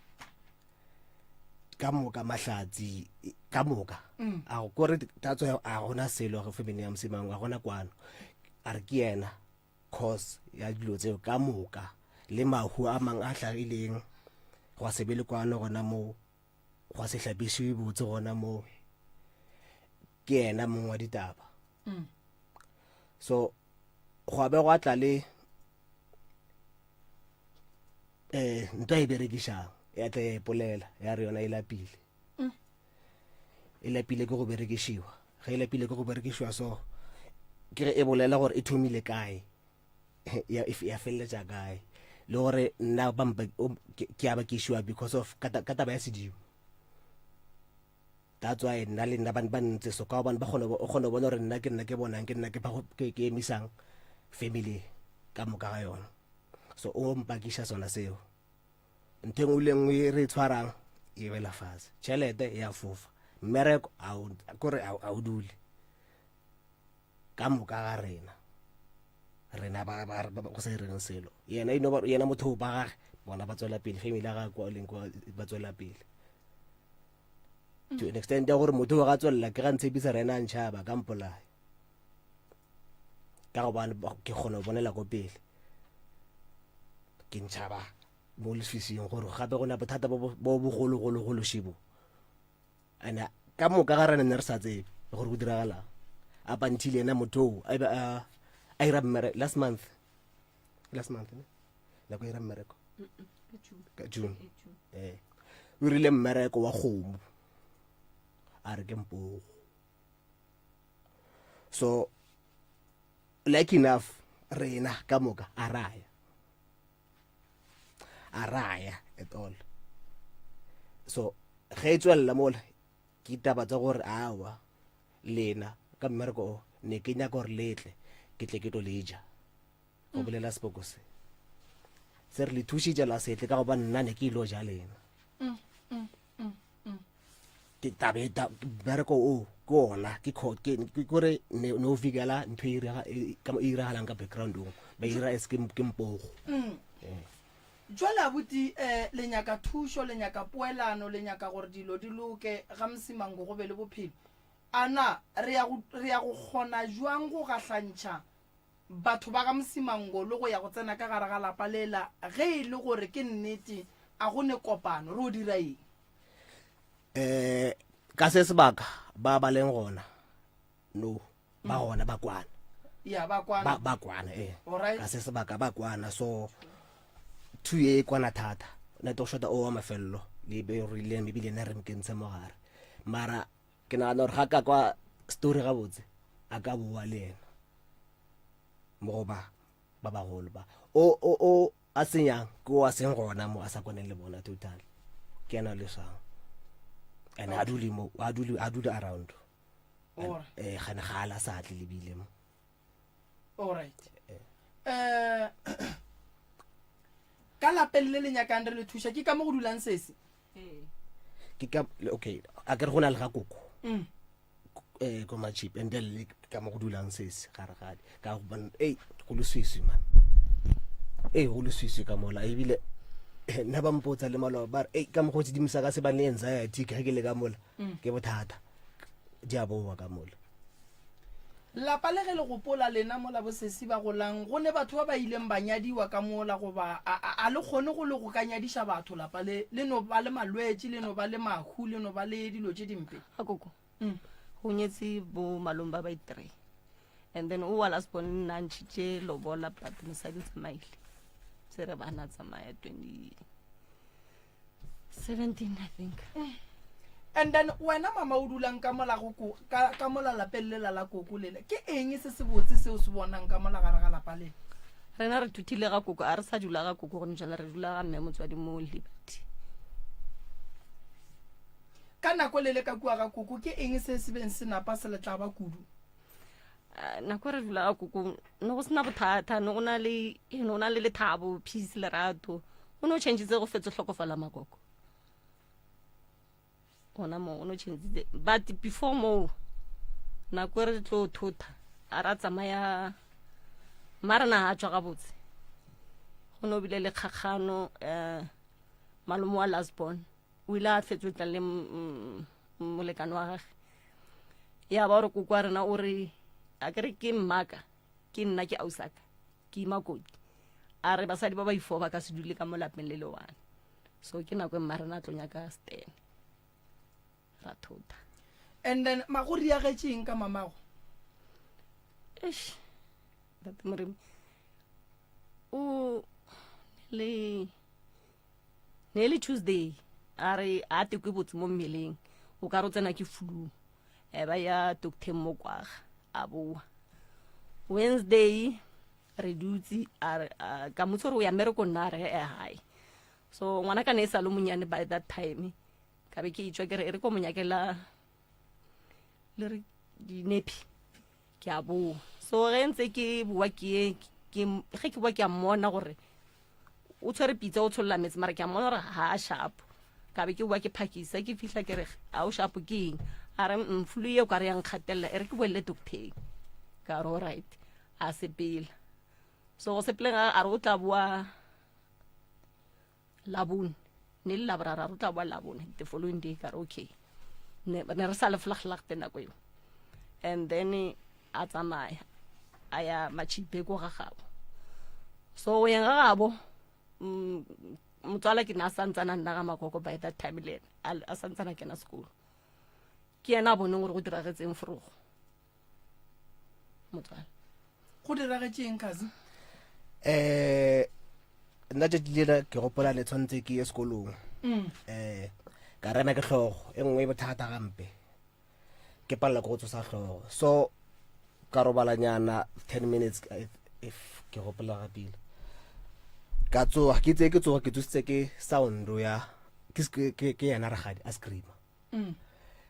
ka moka mahlatsi ka moka mm. a go kore tatso a gona selo go family ya mosimang a gona kwano a re ke yena cause ya dilo tseo ka moka le mahu a mang a hlagileng gwa se be le kwano gona moo gwa se hlapišiwe botse gona moo ke yena mong wa ditaba mm. so Gwa be gwa tla le eh ntwa e berekišang ya tla ya ipolela ya re yona e lapile mm. e lapile ke go berekišiwa ge e lapile ke go berekišiwa so ke ge e bolela gore e thomile kae ya ya feleletša kae le gore nna ba ke a bakišiwa because of ka taba ya sedimo that's why nna le nna ba ba ntse so ka gobane ba kgone o kgone go bona gore nna ke nna ke bonang ke nna ke ke ke emisang family ka moka ga yona so o mpakiša sona seo ntho e nngwe le nngwe e re e tshwarang e wela fatshe tšhelete e a fofa mmereko kore a o dule ka moka ga rena rena ba ba go sa ireng selo yena ino yena motho ba gage bona ba tswela pele family ya gagwe kwa leng kwa ba tswela pele to an extent ya gore motho wa ga tswelela ke ga ntshepisa rena a ntšhaba ka mpolaya ka gobane ke kgona go bonela ko pele ke ntšhaba mo leswising gore gape go na bothata bo bogologologolo šibo and ka moka ga rena ne re sa tsebe gore go diragalang up until yena motho oo a be a ira mmere last month last month ne nako ira mmereko ka june eh o rile mmereko wa kgomo a re ke mpogo so like enough rena ka moka a raya a raya at all so ge e tswelela mola ke taba tsa gore awa lena ka mmereko o ne ke nyaka gore letle ke tle ke tlo leja go bolela sepoko se se re le thušitše la setle ka goba nna ne ke ilo ja lena mm, mm, mm, ke tabe bereko o ke ona ke kore ne o fikela ntho e, e, e iragalang ka background o ba ira e se ke mpogo eh. Jwale abuti eh, le nyaka thušo, le nyaka poelano, le nyaka gore dilo di loke, ga Msimango go be le bophelo. A na re ya go, re ya go kgona jwang go gahlantšha batho ba ga Msimango le go ya go tsena ka gare ga lapa lela ge e le gore ke nnete a go ne kopano? Re o dira eng? Eh, ka se sebaka ba ba leng gona no ba gona ba kwana ya ba kwana ba, ba kwana eh ka se sebaka ba kwana so two e kwana thata ne to shota o wa mafello le be re ile maybe le nna re mkentshe mo gare mara ke nagana gore ga ka kwa story gabotse a ka boa le yena mo go ba ba bagolo ba o o o a senyang ke o a seng gona mo a sa kwaneng le bona total ke yena le swang and a dule mo a dule a dule around eh gane ga a la sa tle lebile mo all right eh ka lapeng le le nyakang re le thuša ke ka mo go dulang sese ke ka okay a ke re go na le ga koko mm. eh ko machip and then le ka mo go dulang sese gare gadi ka go ei go leswiswi man ei go leswiswi ka mola ebile eh, nna ba mpotsa le maloba ba re ei ka mokgwa o tsedimisa ka se ba le anxiety ka ke le ka mola mm. ke bothata di a boa ka mola Lapa le ge le gopola lena mola bosesi ba golang, go ne batho ba ba ileng ba nyadiwa ka mola goba a, a, a le kgone go le go ka nyadiša batho lapa le, le no ba le malwetši, le no ba le mahu, le no ba le dilo tše dimpe. A koko. Mm. Go nyetse bo malome ba ba itree. And then o wa last born nna ntšhitše lobola but mosadi o tsamaile. Se re bana tsamaya 20 17 i think mm. and then wena mama o dulang ka mola go ka, ka mola lapeng lela la koko lela ke eng se se botse seo se bonang ka mola gare ga lapa lela rena re thuthile ga koko a re sa dula ga koko gone jala re dula ga mme motswadi mo liberty ka nako lele ka kua ga koko ke eng se se beng se napa se letla ba kudu eh, nako re dula ga koko ne go sena bothata ne go na le ne go na le lethabo peace lerato o ne o changitse go fetse tlhokofala makoko gona moo o ne o changitse but before moo nako e re tlo thotha a ra tsamaya mma rena ga tswa gabotse go ne o bile le kgakgano um malome wa lasbon o ile a fetse tla le molekane wa gage ya ba gore koko wa rena o re a kere ke mmaka ke nna ke ausaka ke ima koti a re basadi ba ba ifo ba ka se dule ka mo lapeng le le one so ke nako e mma rena a tlo nyaka stene ra thota and then mago riagetšeng ka mamago eish. Ntate Moremi o le ne le Tuesday a re a tekwe botse mo mmeleng o ka re o tsena ke flu e ba ya docteng mo kwaga a boa Wednesday re dutse a re ka motse gore o ya mmerekong nna a re e hae so ngwana ka ne e sa le monyane by that time ka be ke itswa ke re e re ko monyakela le re dinepi ke a boa so ge ntse ke boa ke ge ke boa ke a mmona gore o tshwere pitsa o tsholola metsi mara ke a mmona gore ga a shapo ka be ke boa ke phakisa ke fitlha ke re a o shapo ke eng a re mm, flu eo ka re yang kgatelela e re ke boelele docteng ka re alright a sepela so go sepeleng a re o tla boa labone ne le laboraro re tla boa labone the following day ka re okay ne ne re sa le flaglag te nako eo and then a tsamaya a ya machipe ko ga gabo so o yeng ga gabo mm, motswala ke ne a santsana nna ga makoko by that time le ene a santsana kena sekolo ke ena a boneng gore go diragetseng forogo motswala go diragetšeng kazi um nna tšatši lela ke gopola ne tshwanetse ke ye sekolong um ka rema ke tlhogo e nngwe e bothata gampe ke palela ke go tsosa tlhogo so ka robalanyana ten minutes if ke gopola gapile ka tsoga ke tse ke tsoga ke tsositse ke soundo ya ke yena ragadi a screama mm.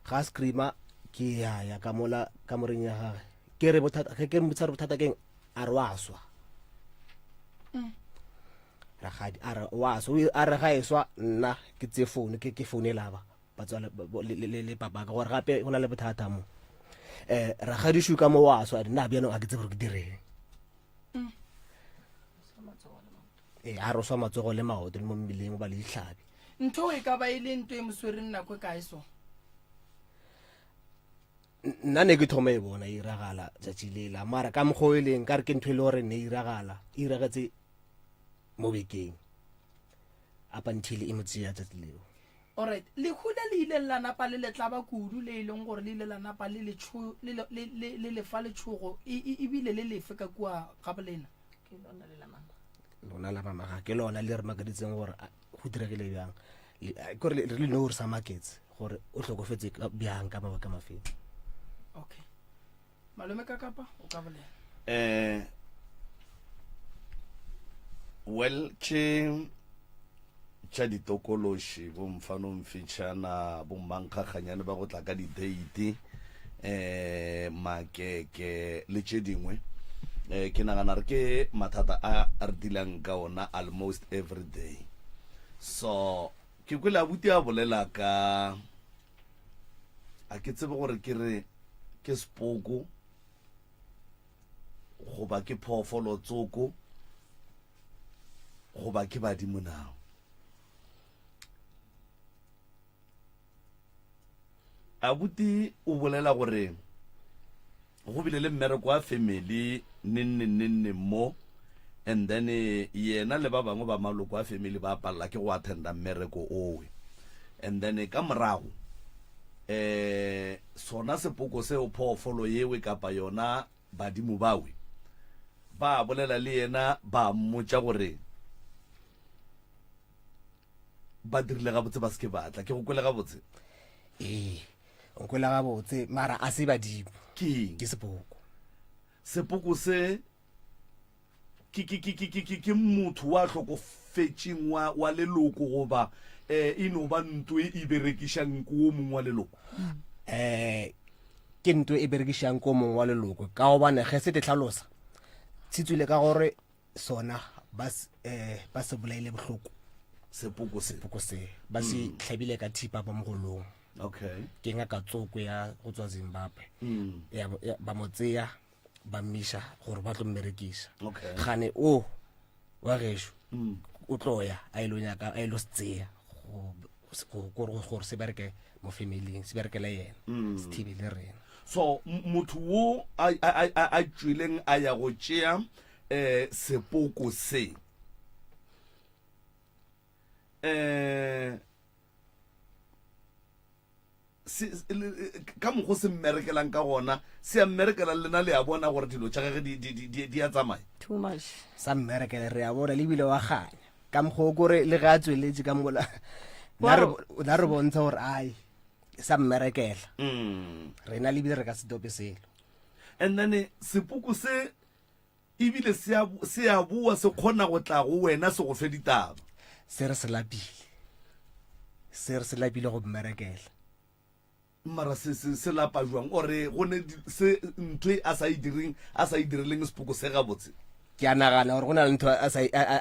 ga a screama ke ya ya ka mola kamoreng ya gage ke re bothata ge ke mmotsa re bothata keng a re wa swa mm. ragadi a re wa swa a re ga e swa nna ke tse phone ke ke founela ba batswala le papa ka gore gape go na le bothata mo um ragadišu ka mo wa swa nna bjanong a ke tse gore ke direng mm. ee a roswa matsogo le maoto le mo mmeleng ba le ditlhabi ntho e ka ba e le nto e mo swereng nako e kae so nna ne ke thoma e bona e iragala tsatsi lela mara ka mokgwa o e leng ka re ke ntho e le gore ne e iragala e iragetse mo bekeng up until e mo tseya tsatsi leo Alright, lehu le le ileng la napa le le tlaba kudu le e leng gore le ile la napa le le le le le le le fa letšhogo e e e bile le lefe ka kua ga bolena? Ke lona le la mama. Lona la mama ga ke lona le re makaditseng gore go diregile bjang. Kore re le no re sa maketse gore o hlokofetse bjang ka mabaka mafeng. Okay. Malome ka kapa o ka bolela. Eh well tše tša ditokološi bomfano mfitšhana bommankgakganyane ba go tla ka di-date eh makeke le tše dingwe eh ke nagana re ke mathata a re dilang ka ona almost every day so ke kwele abuti a bolela ka a ke tsebe gore ke re ke sepoko goba ke phoofolo tsoko goba ke badimo nao abuti o bolela gore go bile le mmereko wa family neng neng neng neng mo and then eh, yena le ba bangwe ba maloko a family ba palela ke go attenda mmereko owe and then eh, ka morago eh sona sepoko seo phoofolo yewe kapa yona badimo bawe ba bolela le yena ba mmotša gore ba dirile gabotse ba se ke batla ke go kwele gabotse ee o kwele gabotse mara a se badimo ke ke sepoko sepoko se ke ke ke ke ke ke motho wa hlokofetšeng wa wa leloko goba eh e no ba nto e e berekišang ko o mongwe wa leloko eh ke nto e berekišang ko mongwe wa leloko ka gobane ge se te tlhalosa se tswile ka gore sona ba eh ba se bolaile bohloko sepoko se sepoko se ba se mm. tlhabile ka thipa ba mogolong okay ke ngaka tsoko ya go tswa Zimbabwe mm. ya ba mo tseya ba mmiša gore ba tlo mmerekisa okay. gane o wa gešo mm. o tlo ya a ilo nyaka a ilo se tseya gore se bereke mo familing se berekele yena mm. se thibele rena so motho wo a tšwileng a ya go tšea um sepoko se um se, ka mokgo se mmerekelang ka gona se a mmerekela le lena le a bona gore dilo tša gage di, di, di, di, di a tsamaya too much sa mmerekela re a bona le ebile wa ganya ka mokgwa o kore le ge a tsweletše ka mola na re bontsha gore ai sa mmerekela mm. rena le ebile re ka se tope selo and then eh, sepoko se ebile se a boa se kgona go tla go wena se go fe ditaba se re se lapile se re se lapile go mmerekela mara se se se lapa jwang ore go ne se ntho e a sa e direng a sa e direleng sepoko se gabotse ke a nagana gore go na le ntho a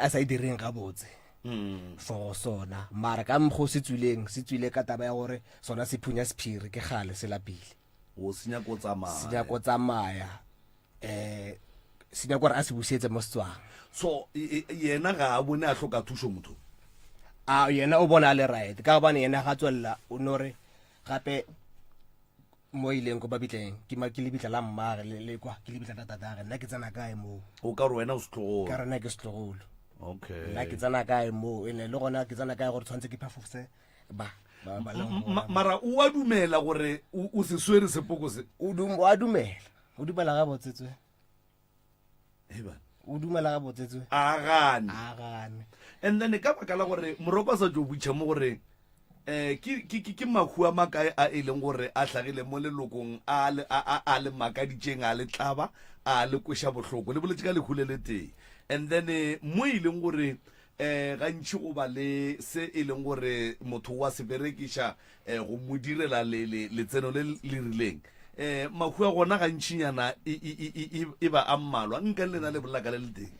sa e direng gabotse mm. for go sona mara ka mokgwa o se tswileng se tswile ka taba ya gore sona se phunya sephiri ke gale se lapile o se nyako tsamaya se nyako tsamaya um se nyako gore a se busetse mo setswang so yena ga a bone a hloka thušo motho a yena o bona a le right ka gobane yena ga tswelela o no re gape mo ileng ko babitleng ke ma ke lebitla la mmage le le kwa ke lebitla la tatage nna ke tsena kae moo o ka re wena o setlogolo ka rena ke setlogolo okay nna ke tsena kae moo ene le gona ke tsena kae gore tshwanetse ke phafose ba ba ba leng gona. mara o a dumela gore o o se swere sepoko se o dum- o a dumela o dumela gabotse tswe Hei bana. o dumela gabotse tswe a gane a gane and then ka baka la gore moroko a sa tšo butšha mo gore um ke, ke, ke, ke mahu a makae a e leng gore a hlagile mo lelokong a le, a, a, a le makaditšeng a le tlaba a le kweša bohloko le boletše ka lehu le le tee and then eh, mo e leng gore um gantši go ba le se e leng gore motho wa se berekiša um go mo direla le, le, letseno le le rileng um mahu a gona gantšinyana e, e, e, e, e, e ba a mmalwa nka le lena le bolela ka le le teng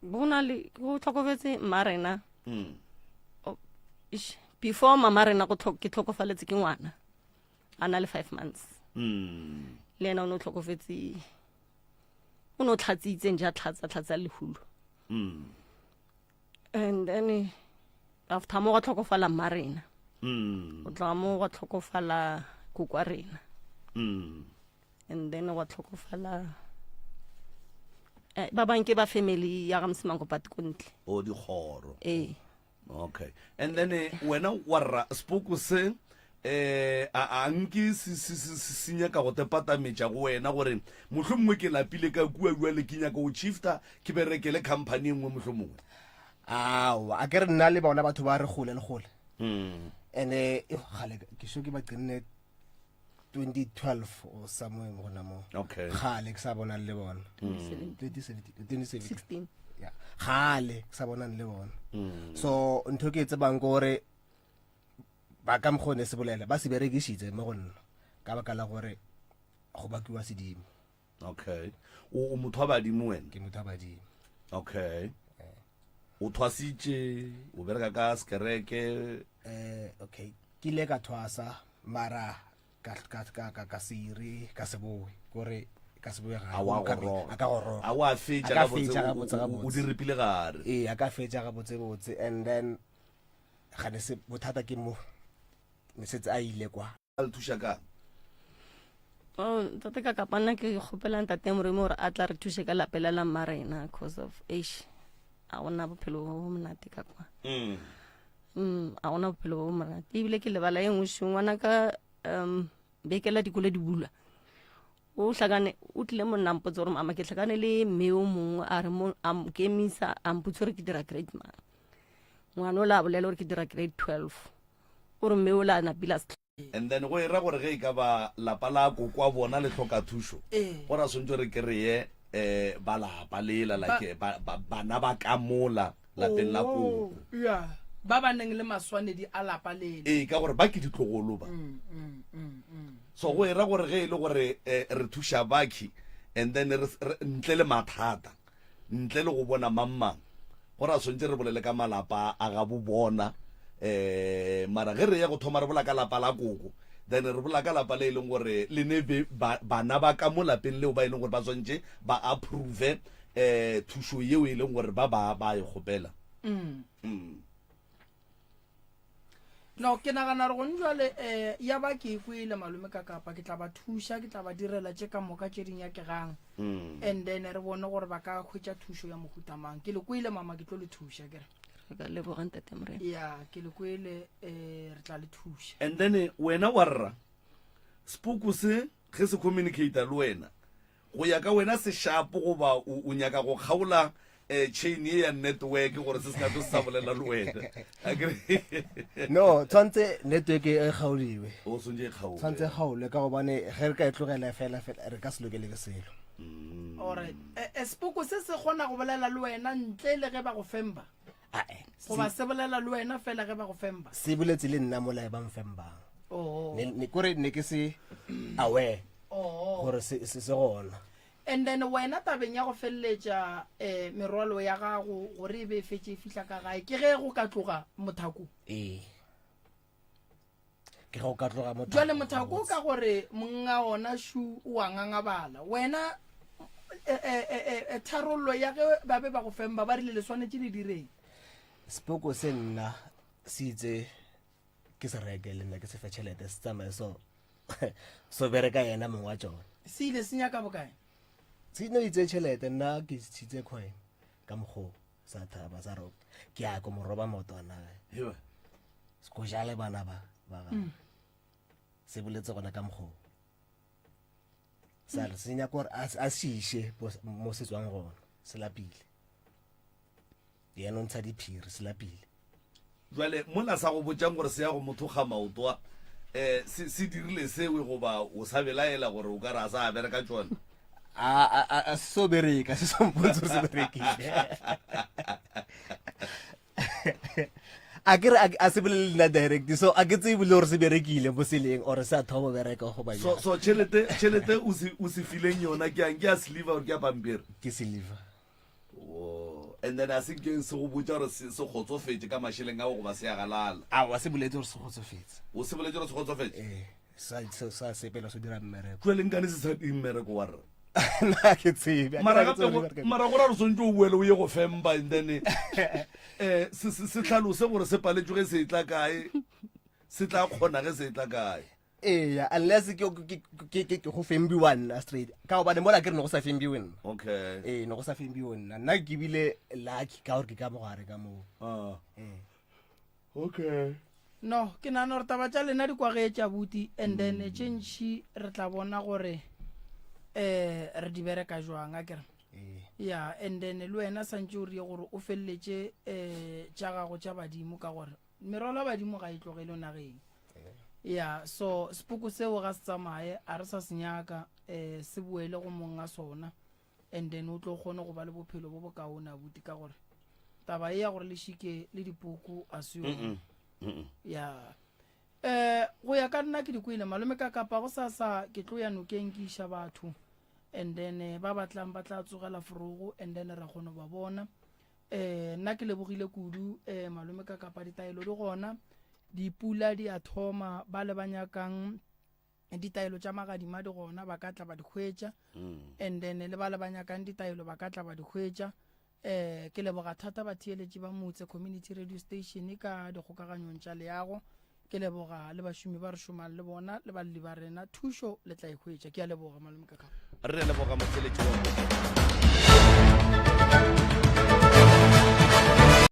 go na le go tlhokofetse mma rena mm. Oh, ish, before mama rena go ke tlhokofaletse ke ngwana a na le five months Mm. le ena o ne o tlhokofetse o ne o tlhatsitseng ja tlhatsa tlhatsa lehulo Mm. and then eh, after mo gwa tlhokofala mma rena Mm. go tloga mo gwa tlhokofala kokwa rena Mm. and then gwa tlhokofala eh, ba bang ke ba family ya ga mosimango but ko ntle o dikgoro ee okay and then eh, wena wa rra sepoko se eh a a nke se se se se se nyaka go tepatametša go wena gore mohlomongwe ke lapile ka kua bjale ke nyaka go shifta ke berekele company e nngwe mohlomongwe aowa a ke re nna le bona batho ba re gole le gole mm. ene gale ke sho ke ba qenne 2012 or somewhere gona mo okay gale ke sa bonang le bona Mm. 2017 2017 16 yeah gale ke sa bonang le bona Mm. so ntho ke e tsebang ke gore ba ka mokgone se bolela ba se berekišitse mo go nna ka baka la gore go bakiwa sedimo okay o o motho wa badimo wena ke motho wa badimo okay o thwasitše o bereka ka sekereke eh okay ke ile ka thwasa mara ka ka ka ka ka se ire ka se boe kore ka se boe gae A wa Ka- goroga. a ka goroga A wa fetša A ka gabotse, fetša o- gabotse o- o- gabotse. o di ripile gare. ee a ka fetša gabotse botse and then ga ne se bothata ke mo ne setse a ile kwa a le thuša kang Oh, ntate ka kapa nna ke kgopela ntate moremi gore a tla re thuse ka lapela la mma rena cause of eish a gona bophelo bo bo monate ka kwa Mm. mm, a gona bophelo bo bo monate ebile ke lebala e nngwe šong ngwana ka um bekela dikolo di bulwa o hlakane o tlile mo nna mpotse gore mama ke hlakane le mme o mongwe a re mo a nkemisa a mpotse gore ke dira grade mang ngwana o la a bolela gore ke dira grade 12 o re mme o la napile a se And then go e ra gore ge e ka ba lapa la kokwa bona le hloka thušo, Ee. go ra swantse re kry-e um ba lapa lela Ba- like ba, ba, bana ba ka mola lapeng la Oh, koko. yeah. ba ba neng le maswanedi a lapa lele Ee, ka gore ba ke ditlogolo ba. Mm, mm, mm, mm. So go e ra gore ge e le gore eh, re thuša bakhi and then re, re, ntle le mathata, ntle le go bona mang mang, Go ra swantše re bolele ka malapa a gabo bona um mara ge re ya go thoma re bola ka lapa la koko then re bola ka lapa le e leng gore le ne be bana ba ka mo lapeng leo ba e leng gore ba swantše ba approve um thušo yeo e leng gore ba ba ba e kgopela. Mm. Mm. No, ke nagana gore gone jwale um ya ba ke e kwele malome ka kapa ke tla ba thuša ke tla ba direla tše ka moka tše di nyakegang Mm. and then re bone gore ba ka hwetša thušo ya mohuta mang ke le kwele mama ke tlo le thuša ke re Re ka leboga ntate Morena. Ya, ke le kwele eh re tla le thuša. And then eh, wena wa rra sepoko se ge se communicate le wena go ya ka wena se shapo goba o, o nyaka go kgaola eh, chain ye ya network gore se se ka tlo se sa bolela le wena Akere? no tshwanetse network e kgaoliwe o swantse e kgaolwe tshwanetse e kgaolwe ka gobane ge re ka e tlogela fela fela re ka se lokele ke selo Mm. Alright. Eh, eh, sepoko se se kgona go bolela le wena ntle le ge ba go femba. Ae, Goba se bolela le wena fela ge ba go femba. se boletse le nna mola e ba mfembang Oh. Ne- ne kore ne ke se aware Oh. gore se se se gona And then wena tabeng ya go feleletša eh, merwalo ya gago gore e be e fetše e fihla ka gae ke ge go ka tloga mothako. ee ke ge o ka tloga mothako Jwale mothako ka gore monga ona shu o a ngangabala. Wena eh, eh, eh, eh, tharollo ya ge ba be ba go femba ba rile le swanetše le direng. sepoko se nna se itse ke se reke le nna ke se fe tšhelete se tsamaye so so bereka yena mongwe wa tsone Se ile se nyaka bokae? se no itse tšhelete nna ke tshitse coin ka mokgo sa thaba sa roka ke ya ko mo roba maoto a nae Hewa. se ko jale bana ba ba gagwe Mm. se boletse gona ka mokgo sa re se nyaka gore a a se iše mo se tswang gona se lapile yena o ntsha diphiri se lapile jale mola sa go botšang gore se ya go motho ga maotoa um se se dirile sewe goba o sa belaela gore o ka re a sa a bereka tsone a a a- a se so bereka se so mpotse gore se berekile a ke re a- a se bolele le nna direct so a ke tsebe le gore se berekile mo seleng or se a thoma go bereka goba so jang. so tšhelete tšhelete o se o se fileng yona ke yang ke ya sliver or ke ya pampiri ke sliver Wo. And then a se nkeng se go botša gore se se kgotsofetše ka mašeleng ao goba se a galala. Aowa, se boletse gore se kgotsofetse. O se boletse gore se kgotsofetše? Ee, sa, sa, sa sepela se dira mmereko. Jwale nkane se sa dire mmereko wa rra? Nna ke tsebe. Mara gape go, mara go ra gore swantse o boele o ye go femba and then eh se se se hlalose gore se paletšwe ge se etla kae, se tla kgona ge se etla kae. Eya, unless ke ke ke ke ke go fembiwa nna straight. Ka gobane mola ke re ne go sa fembiwe nna. Okay. Ee, ne go sa fembiwe nna. Nna ke bile lucky ka gore ke ka mogare ka moo. Ah. Ee. Okay. No, ke nagana gore taba tša lena di kwagetše abuti and then tše ntši re tla bona gore eh re di bereka jwang a kere. Ya, and then le wena santše o rie gore o feleletše eh tša gago tša badimo ka gore Merwalo ya badimo ga e tlogele nageng. Ya, so sepoko seo ga se tsamaye, a re sa se nyaka, eh, se boele go mong a sona. And then o tlo kgone go ba le bophelo bo bokaone abuti ka gore taba e ya gore le šike le dipoko a se yone. Ya. Eh, go ya ka nna ke di kwele malome ka kapa go sasa ke tlo ya nokeng ke iša batho and then eh, ba batlang ba tla tsogela forogo and then ra kgona go ba bona. Eh, nna ke lebogile kudu eh, malome ka kapa ditaelo di gona dipula di a thoma ba le ba nyakang ditaelo tša magadima di gona ba ka tla ba di hwetša mm. and then le ba le ba nyakang ditaelo ba ka tla ba di hwetša eh ke leboga thata batheeletši ba motse community radio station ka dikgokaganyong tša leago Ke leboga le bašomi ba re šomang le bona le balli ba rena. Thušo le tla e hwetša. Ke a leboga, Malome Kakapa. Re a leboga motheeletši wa.